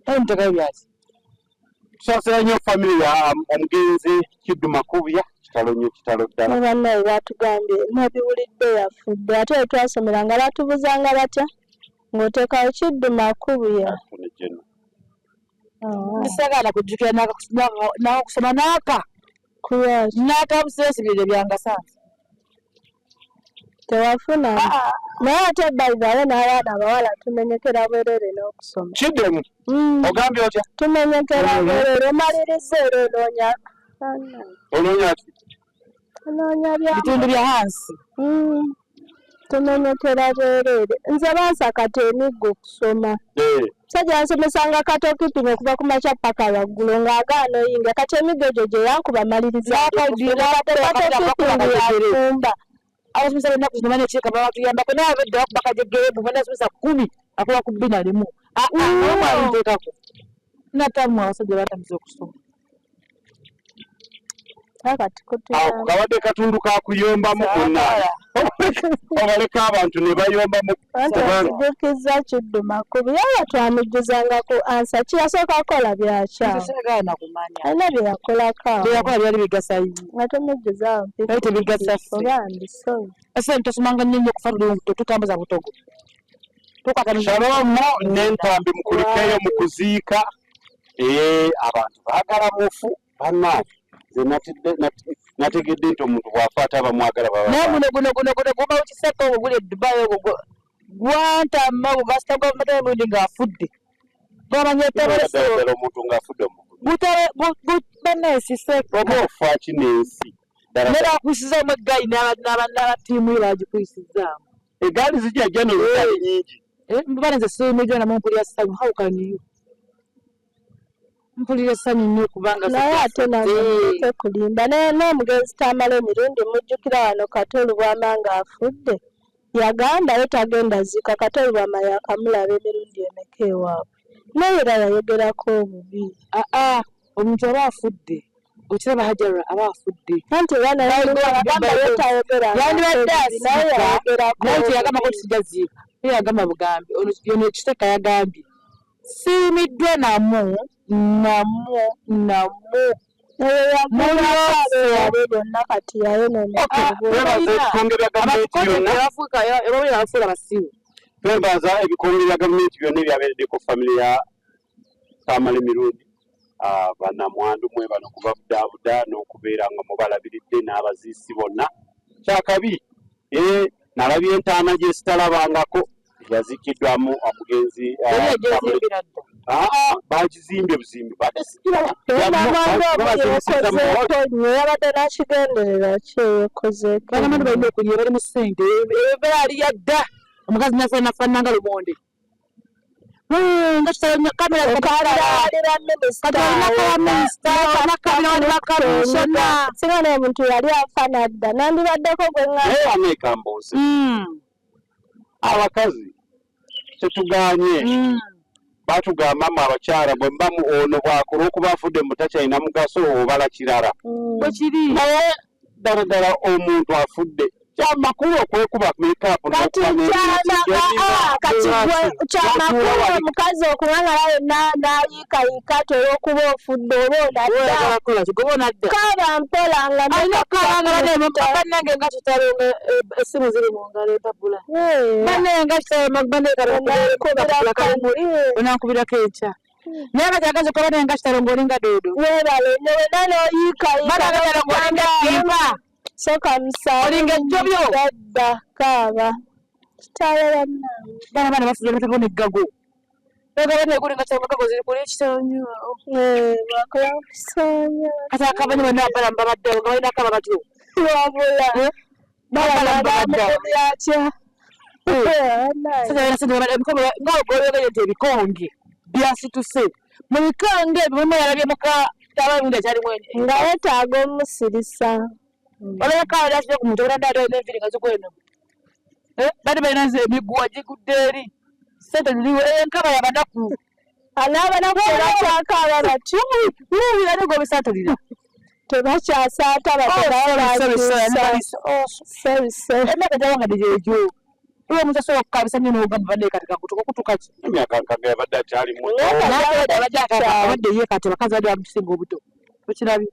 Naye mutekayo byaki? Tusasira nnyo famire ya omugenzi Kiddu Makubya, kitalo nnyo kitalo ddala. Ne bannaye batugambye mwabiwulidde yafudde ate we twasomera nga batubuzanga batya ng'oteekawo Kiddu Makubya. Oh. Sagala kujjukira n'akusoma n'aka n'aka busensibirire byangasanze tewafuna ah, ah. Naye ate by the way n'abaana abawala tumenyekera bwerere n'okusoma. Kiddemu. Ogambye otya? Tumenyekera bwerere, omaliriza era onoonya onoonya ki? Onoonya bya bitundu bya hansi. Tumenyekera bwerere. Nze bansakata emiggo okusoma. Musajja yansomesanga katokiping okuva ku makya paka lwaggulo ng'agaana oyingira kati emiggo egyo gye yankuba maliriza katokiping yafumba. Abasomesa b'ennaku zino bana ekireka babatuyambako naye abedda bakuba kajegere mbu banasomesa 10 akuba ku 21. Omwalinteekako natamu abasajja batamiza okusoma. Ako kabadde katundu ka kuyombamu konna obaleka abantu ne bayombamu. Anti Kiddu Makubi yaba twamujjuzanga ku ansa ki yasooka kukola byakyawo alina bye yakolako awo bye yakola byali bigasa ye nga tumujjuzaawo byali tebigasa ffe bambi sorry. Ese tusomanga nnyo nnyo okufa tuli tutambuza butogo. Shalom n'entambi mukulikeeyo mu kuziika. Abantu baagala mufu bannange. Nze nategedde nti omuntu bw'afa ate abamwagala baba naye guno guno guno guno guba ukiseko ogwo guli e Dubai ogwo gwantama ogwo gasita gwamata emirundi ng'afudde gwamanya ddala omuntu ng'afudde bannaye siseko oba ofa ki n'ensi naye bakuyisizaamu eggaali n'abattiimu ye bagikuyisizaamu eggaali zijja jja n'ezitali nyingi. Mbale nze siimiddwa namwe mpulira ssanyu. How can you? Mpulira essanyu nnyo kubanga naye ate nange kulimba n'omugenzi Tamale emirundi mujjukira wano Kato Lubwama ng'afudde yagamba ye tagenda ziika Kato Lubwama yakamulaba emirundi emeka ewaabwe naye era yayogerako obubi. Aa omuntu aba afudde okiraba Hajara aba afudde anti era naye yagamba ye tayogera yandibadde asiika naye teyagambako tisijja ziika ye yagamba bugambi ono ekiseka yagambye siimiddwa namu namu namu Twebaza ebikonge bya gavumenti byonna ebyabeereddeko famire ya Tamale Mirundi bannamwandu mwebale okubabudaabuda n'okubeera nga mubalabiridde n'abaziisi bonna. Kyakabi nalabye entaana gye sitalabangako yaziikiddwamu omugenzi bagizimbye buzimbi badde sigiraba yabadde nakigenderera ki eyekozeeko bannamwandu balina okulya bali mu ssente ebeera ali yadda omukazi nafaanana nga lumonde Singa n'omuntu yali afa nadda nandibaddeko gwe ŋŋamba. Ameeka mbuuze abakazi tetuganye batugamba mu abakyala bwe mba mu ono bw'akola okuba afudde mbu takyalina mugaso obala kirala bwe kiri naye ddala ddala omuntu afudde kyamakulu okwekuba makeup kati kati kyamakulu omukazi okuŋŋaŋala yonna n'ayiikayiika ti olw'okuba ofudde oba onadda kaaba mpola nga bannange nga kitalo nga essimu ziri mu ngalo empapula bannange nga kitalo bannange onankubirako enkya naye kati akazi kola naye nga kitalo ng'olinga doodo weebale nyo wena n'oyiikayiika soka musawo olinga ejjobyo dadda kaaba kitalo bannange bana bana bafudde batako n'eggago kati akabanyi bonna abalamu babaddewo nga balina akaba batyo wabula balamubaddewo nga nti ebikonge byasituse mu bikonge ebyo mulimu yalabye muka tabalundi akyalimu nga yeetaaga omusirisa olabeka yali ku muntu obadde ate alina enviiri nga zikweno bali balina nze emiguwa gigudde eri sente ziriwo enkaba yabanaku. N'abanaku tebakyakaaba bati. Wuwulira ne gwobisaatulira. Tebakyasaata batebakyusa. Emyaka gyawangade gyegyo. Iwe omuntu asobola okukaabisa nnyo n'ogamba bannaye kati kakutuka okutuka ki? Emyaka nkaga yabadde akyali muto. Abadde ye kati abakazi badde bamusinga obuto. Okirabye?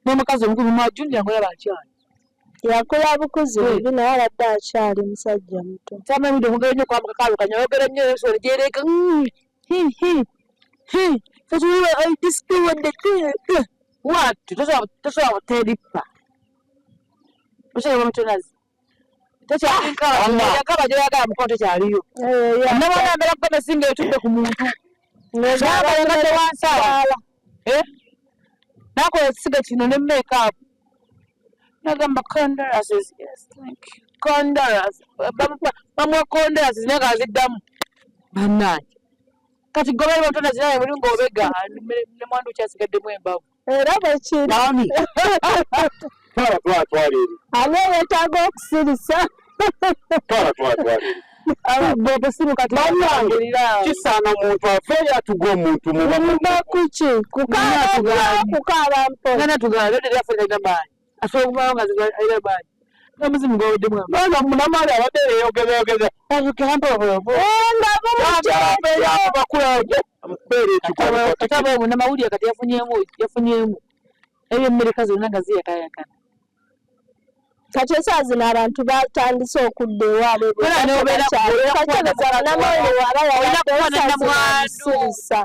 N'omukazi omukulu mwa junior ng'olaba akyali. Yakula bukuzi bubi naye abadde akyali musajja muto. Kyamamidde okwogera nnyo kwambuka kaalukanya oyogera nnyo ensolo gyereka watu tosobola buterippa okyali mutonazi tekyalikaba gyoyagala mukono tekyaliyo nabona mbeera kugamba singa etudde ku muntu nabalenga tewansaala eh? Nakola ekisiga kino ne makeup nagamba condolences yes thank you condolences bamuwa condolences naye nga aziddamu bannange kati goba batonda zinaye muli ng'obega ne mwandu kyasigaddemu embavu era bwekiri Ani? Twala twala twala eri. Ani eyetaaga okusirisa? Twala twala twala eri. Bannange kisaana omuntu aveeyo atuga omuntu muba kuki kukaaba kukaaba mpola tugaana lyafe talina maanyi asobola okumalawo nga alina maanyi omuzimu gwaweddemu amaanyi munamaali abadde yeyogezayogeza ayogera mpolampola munamawulire kati yafunyemu yafunyemu ebyemmereka zonna nga ziyakayakana Kati esaa zino abantu batandise okudda ewaabwe bwebanamawulire waba yawaddeosasirisa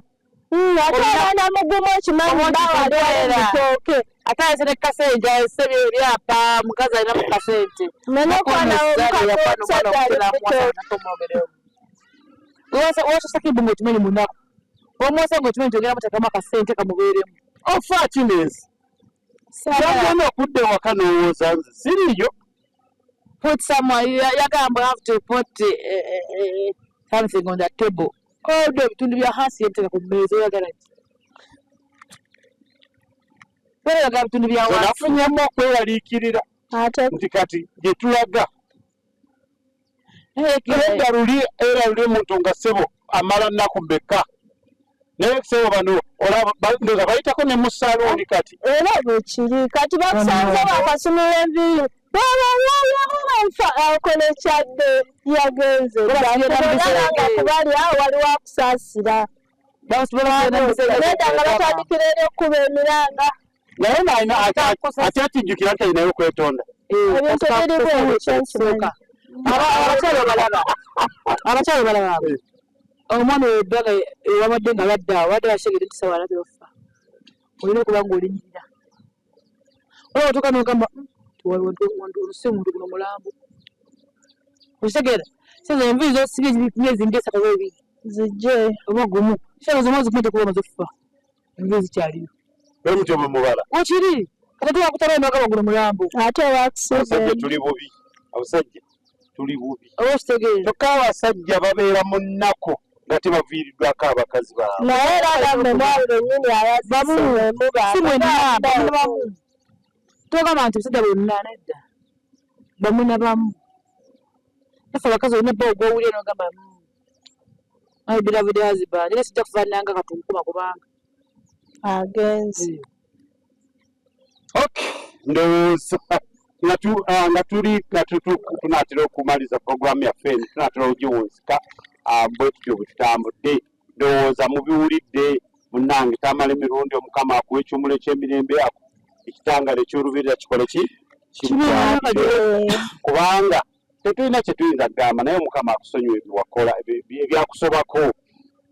hmm, ate abaana mugumu okimanyi bawaliwalitooke ate ayese ne kasente ayese ebyapa mukazi alina mu kasente wasosako ebunga okimanyi munaku omwosa nga okimanyi nti ogenda mutekamu akasente kamubeeremu ofa kinezi Yagenda okudda ewaka n'owooza nze siriiyo. Put someone, yagamba have to put uh, something on the table. Olwo ebitundu bya hansi yebiteeka ku mmeeza oyagala ki? Oyagala bitundu bya wansi. Nafunyemu okweraliikirira nti kati gye tulaga edda luli era luli omuntu nga ssebo amala nnaku mmeka naye ssebo bano olaba bayitako ne mu saluuni kati era bwekiri kati bakusanze bakasumula enviiri nfa akola ekyadde yagenze nga kubali awo waliwo akusaasira nedda nga batandikira eri okukuba emiranga naye nalina akyakijjukira nti alinayo okwetonda eh, ebintu biri bwekyokisoka abakyala balaba abakyala balaba eh. omwana ebbanga ewabadde nga badde awo badde basegere nti sawa alabye ofa olina okuba nga olinyirira olaba otuuka nogamba hmm, olusi omuntu guno mulambo okitegeera sasa enviiri zosibye myezi nga esatu oba ebiri zijje oba gumu sasa omwezi gumu tekuba omaze okufa enviiri zikyaliyo bwemutyo bwe mubala wekiri kati tuwakutaba emagaba guno mulambo ate abasajja tuli bubi abasajja tuli bubi oba okitegeera kyokka abasajja babeera mu nnaku nga tebaviiriddwako abakazi baabwe naye era namwe mwawe bennyini ayazisimuba si mwenna bamu bamu togamba nti busajja bwonna nedda bamu na bamu nafe abakazi olina bba ogwowulira nogamba hmm, my beloved husband era sijja kufaanana nga katunkuma kubanga agenze hmm. Okay, ndowooza nga ah, tuli nga tunaatera okumaliza puroguramu yaffe eno tunaatera okugiwunzika ah, bwe tutyo bwe tutambudde ndowooza mubiwulidde munnange tamala emirundi omukama akuwa ekiwumulo eky'emirembe ako ekitangala eky'olubeerera kikole ki kubanga tetulina kye tuyinza kugamba naye omukama akusonyiwa ebyewakola ebyakusobako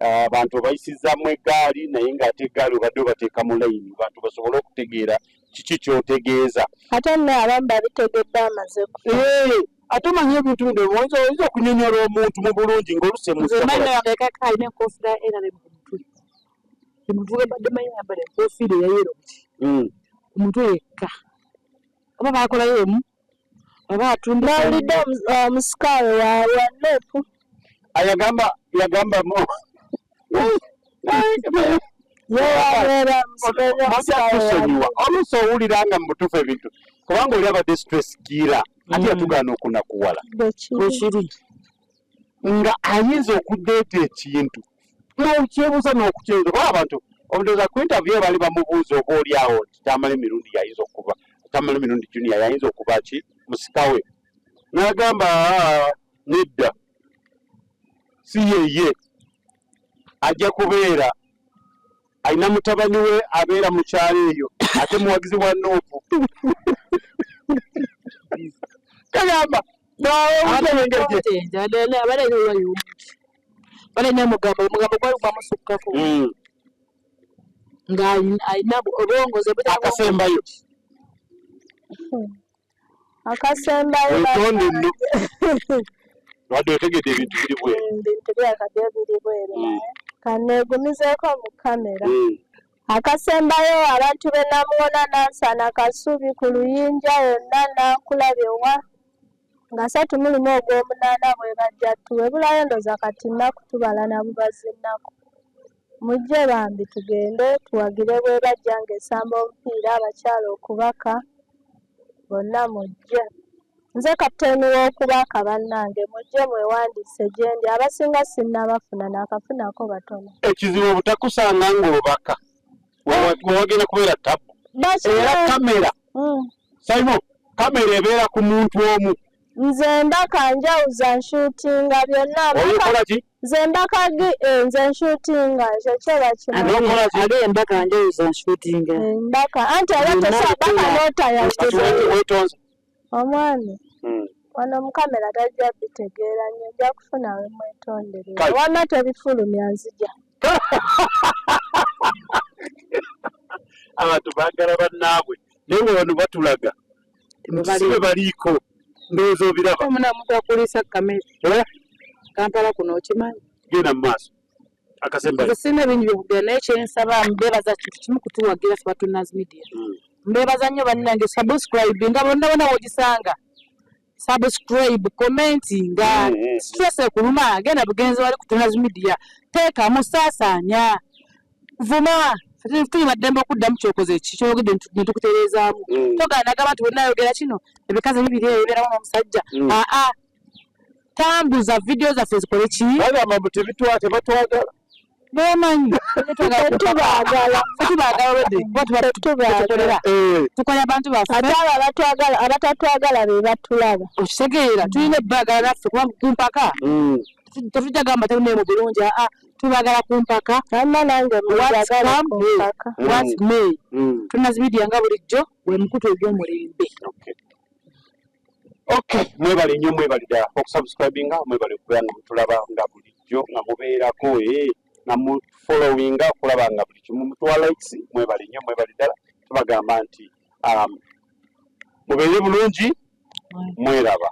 ah, abantu obayisizaamu eggaali naye ng'ate eggaali obadde obateeka mu layini abantu basobole okutegeera kiki ky'otegeeza ate nno abamu babitegedde amaze kufa eh, ate omanyi ebintu bino oyinza okunyonyola omuntu mu bulungi ng'olusemualina enkofiira era ne ku mutwe omuntu webadde manyi ayambala enkofiira eyayero buti hmm. ku mutwe yekka oba bakolayo emu oba atunda nawulidde omusikawe wa wa nup ayagamba yagamba mu tusonyiwa oluusi owulira nga mubutuufu ebintu kubanga oli abadde stress giira ate mm. yatugaana okunakuwala bwekiri nga ayinza okudeeta ekintu Nokyebuuza n'okukyebuuza kuba abantu ndowooza ku interview bali bamubuuza oba oli awo nti Tamale Mirundi yayinza okuba Tamale Mirundi Junior yayinza okuba ki musika we, n'agamba nedda, si yeye, ajja kubeera alina mutabani we abeera mu kyalo eyo ate muwagizi wa Nuupu. Kagamba balina omugambo, omugambo gwali gwamusukkako nga alina obwongozi akasembayo. Akasembayo. Wetonde nno, wadde otegedde ebintu biri bweru. Bintu byakadde biri bweru, naye kaneegumizeeko mu kamera. Akasembayo, abantu b'e Namuwona, Nansana, Kasubi, ku Luyinja yonna, Nankulabye wa nga 31 ogw'omunaana bwe bajja tuwebulayo. Ndowooza kati nnaku tubala na bubazi nnaku. Mujje bambi tugende tuwagire bwe bajja ng'esamba omupiira, abakyala okubaka bonna mujje. Nze kapiteeni w'okubaka, bannange mujje mwewandiise gye ndi. Abasinga sinnabafuna, naakafunako batono. Ekizibu obutakusanga ng'obaka wewagenda kubeera tabu era kamera. Simon, kamera ebeera ku muntu omu. Nze mbaka, njawuza, nshutinga byonna. Okola ki? Nze mbaka gi eh, nze nshutinga ekyo kyoba kimu. N'okola ki? Ate embaka njawuza, nshutinga. Mbaka anti era tosa baka n'otaya. Kati weetonze. Omwami wano mu kamera tajja bitegeera nnyo, nja kufuna we mwetonderera. Kale. Wamma tebifulumya, nzija. Abantu baagala bannaabwe, naye nga bano batulaga nti si bwe baliiko. Ndowooza obiraba. Omuna omuntu akuliisa kamere. Eh? Kampala kuno okimanyi. Genda mu maaso, akasembayo. Nze sirina bingi byokugera, naye kyensaba, mbebaza kintu kimu, kutuwagira ffe Batunas Media. Mbebaza nnyo bannange. Subscribe nga bonna bonna wogisanga, subscribe, comment nga stress ekuluma, genda bugenzi wali ku Tunas Media, teekamu, saasaanya, vuma. Tuli baddembe okuddamu kyokoze ki kyogedde ne tukutereezaamu. Togaana nagamba nti bwenna ayogera kino, ebikazi bibiri ebyo bibeeramu n'omusajja. Aa, tambuza vidiyo zaffe zikole ki. Bagamba mbu tebatwagala. Bemanyi. Tetubaagala. Tetubaagala already kuba tuba Tetubaagala. tukolera Eh, tukolera abantu baffe. Ate abo abatwagala, abatatwagala be batulaba. Okitegeera, tulina ebbaagala naffe kuba kumpaka tetujja gamba temuneemu bulungi. Aa, tubaagala ku mpaka. Amma nange munjagala ku mpaka. What may Tunas Media nga bulijjo gwe mukutu ogw'omulembe. Okay, mwebale nnyo, mwebale ddala okusubscribinga, mwebale okubeera nga mutulaba nga bulijjo nga mubeerako nga mufollowinga okulaba nga buli kimu mutuwa likes. Mwebale nnyo, mwebale ddala. Tubagamba nti mubeere bulungi, mweraba.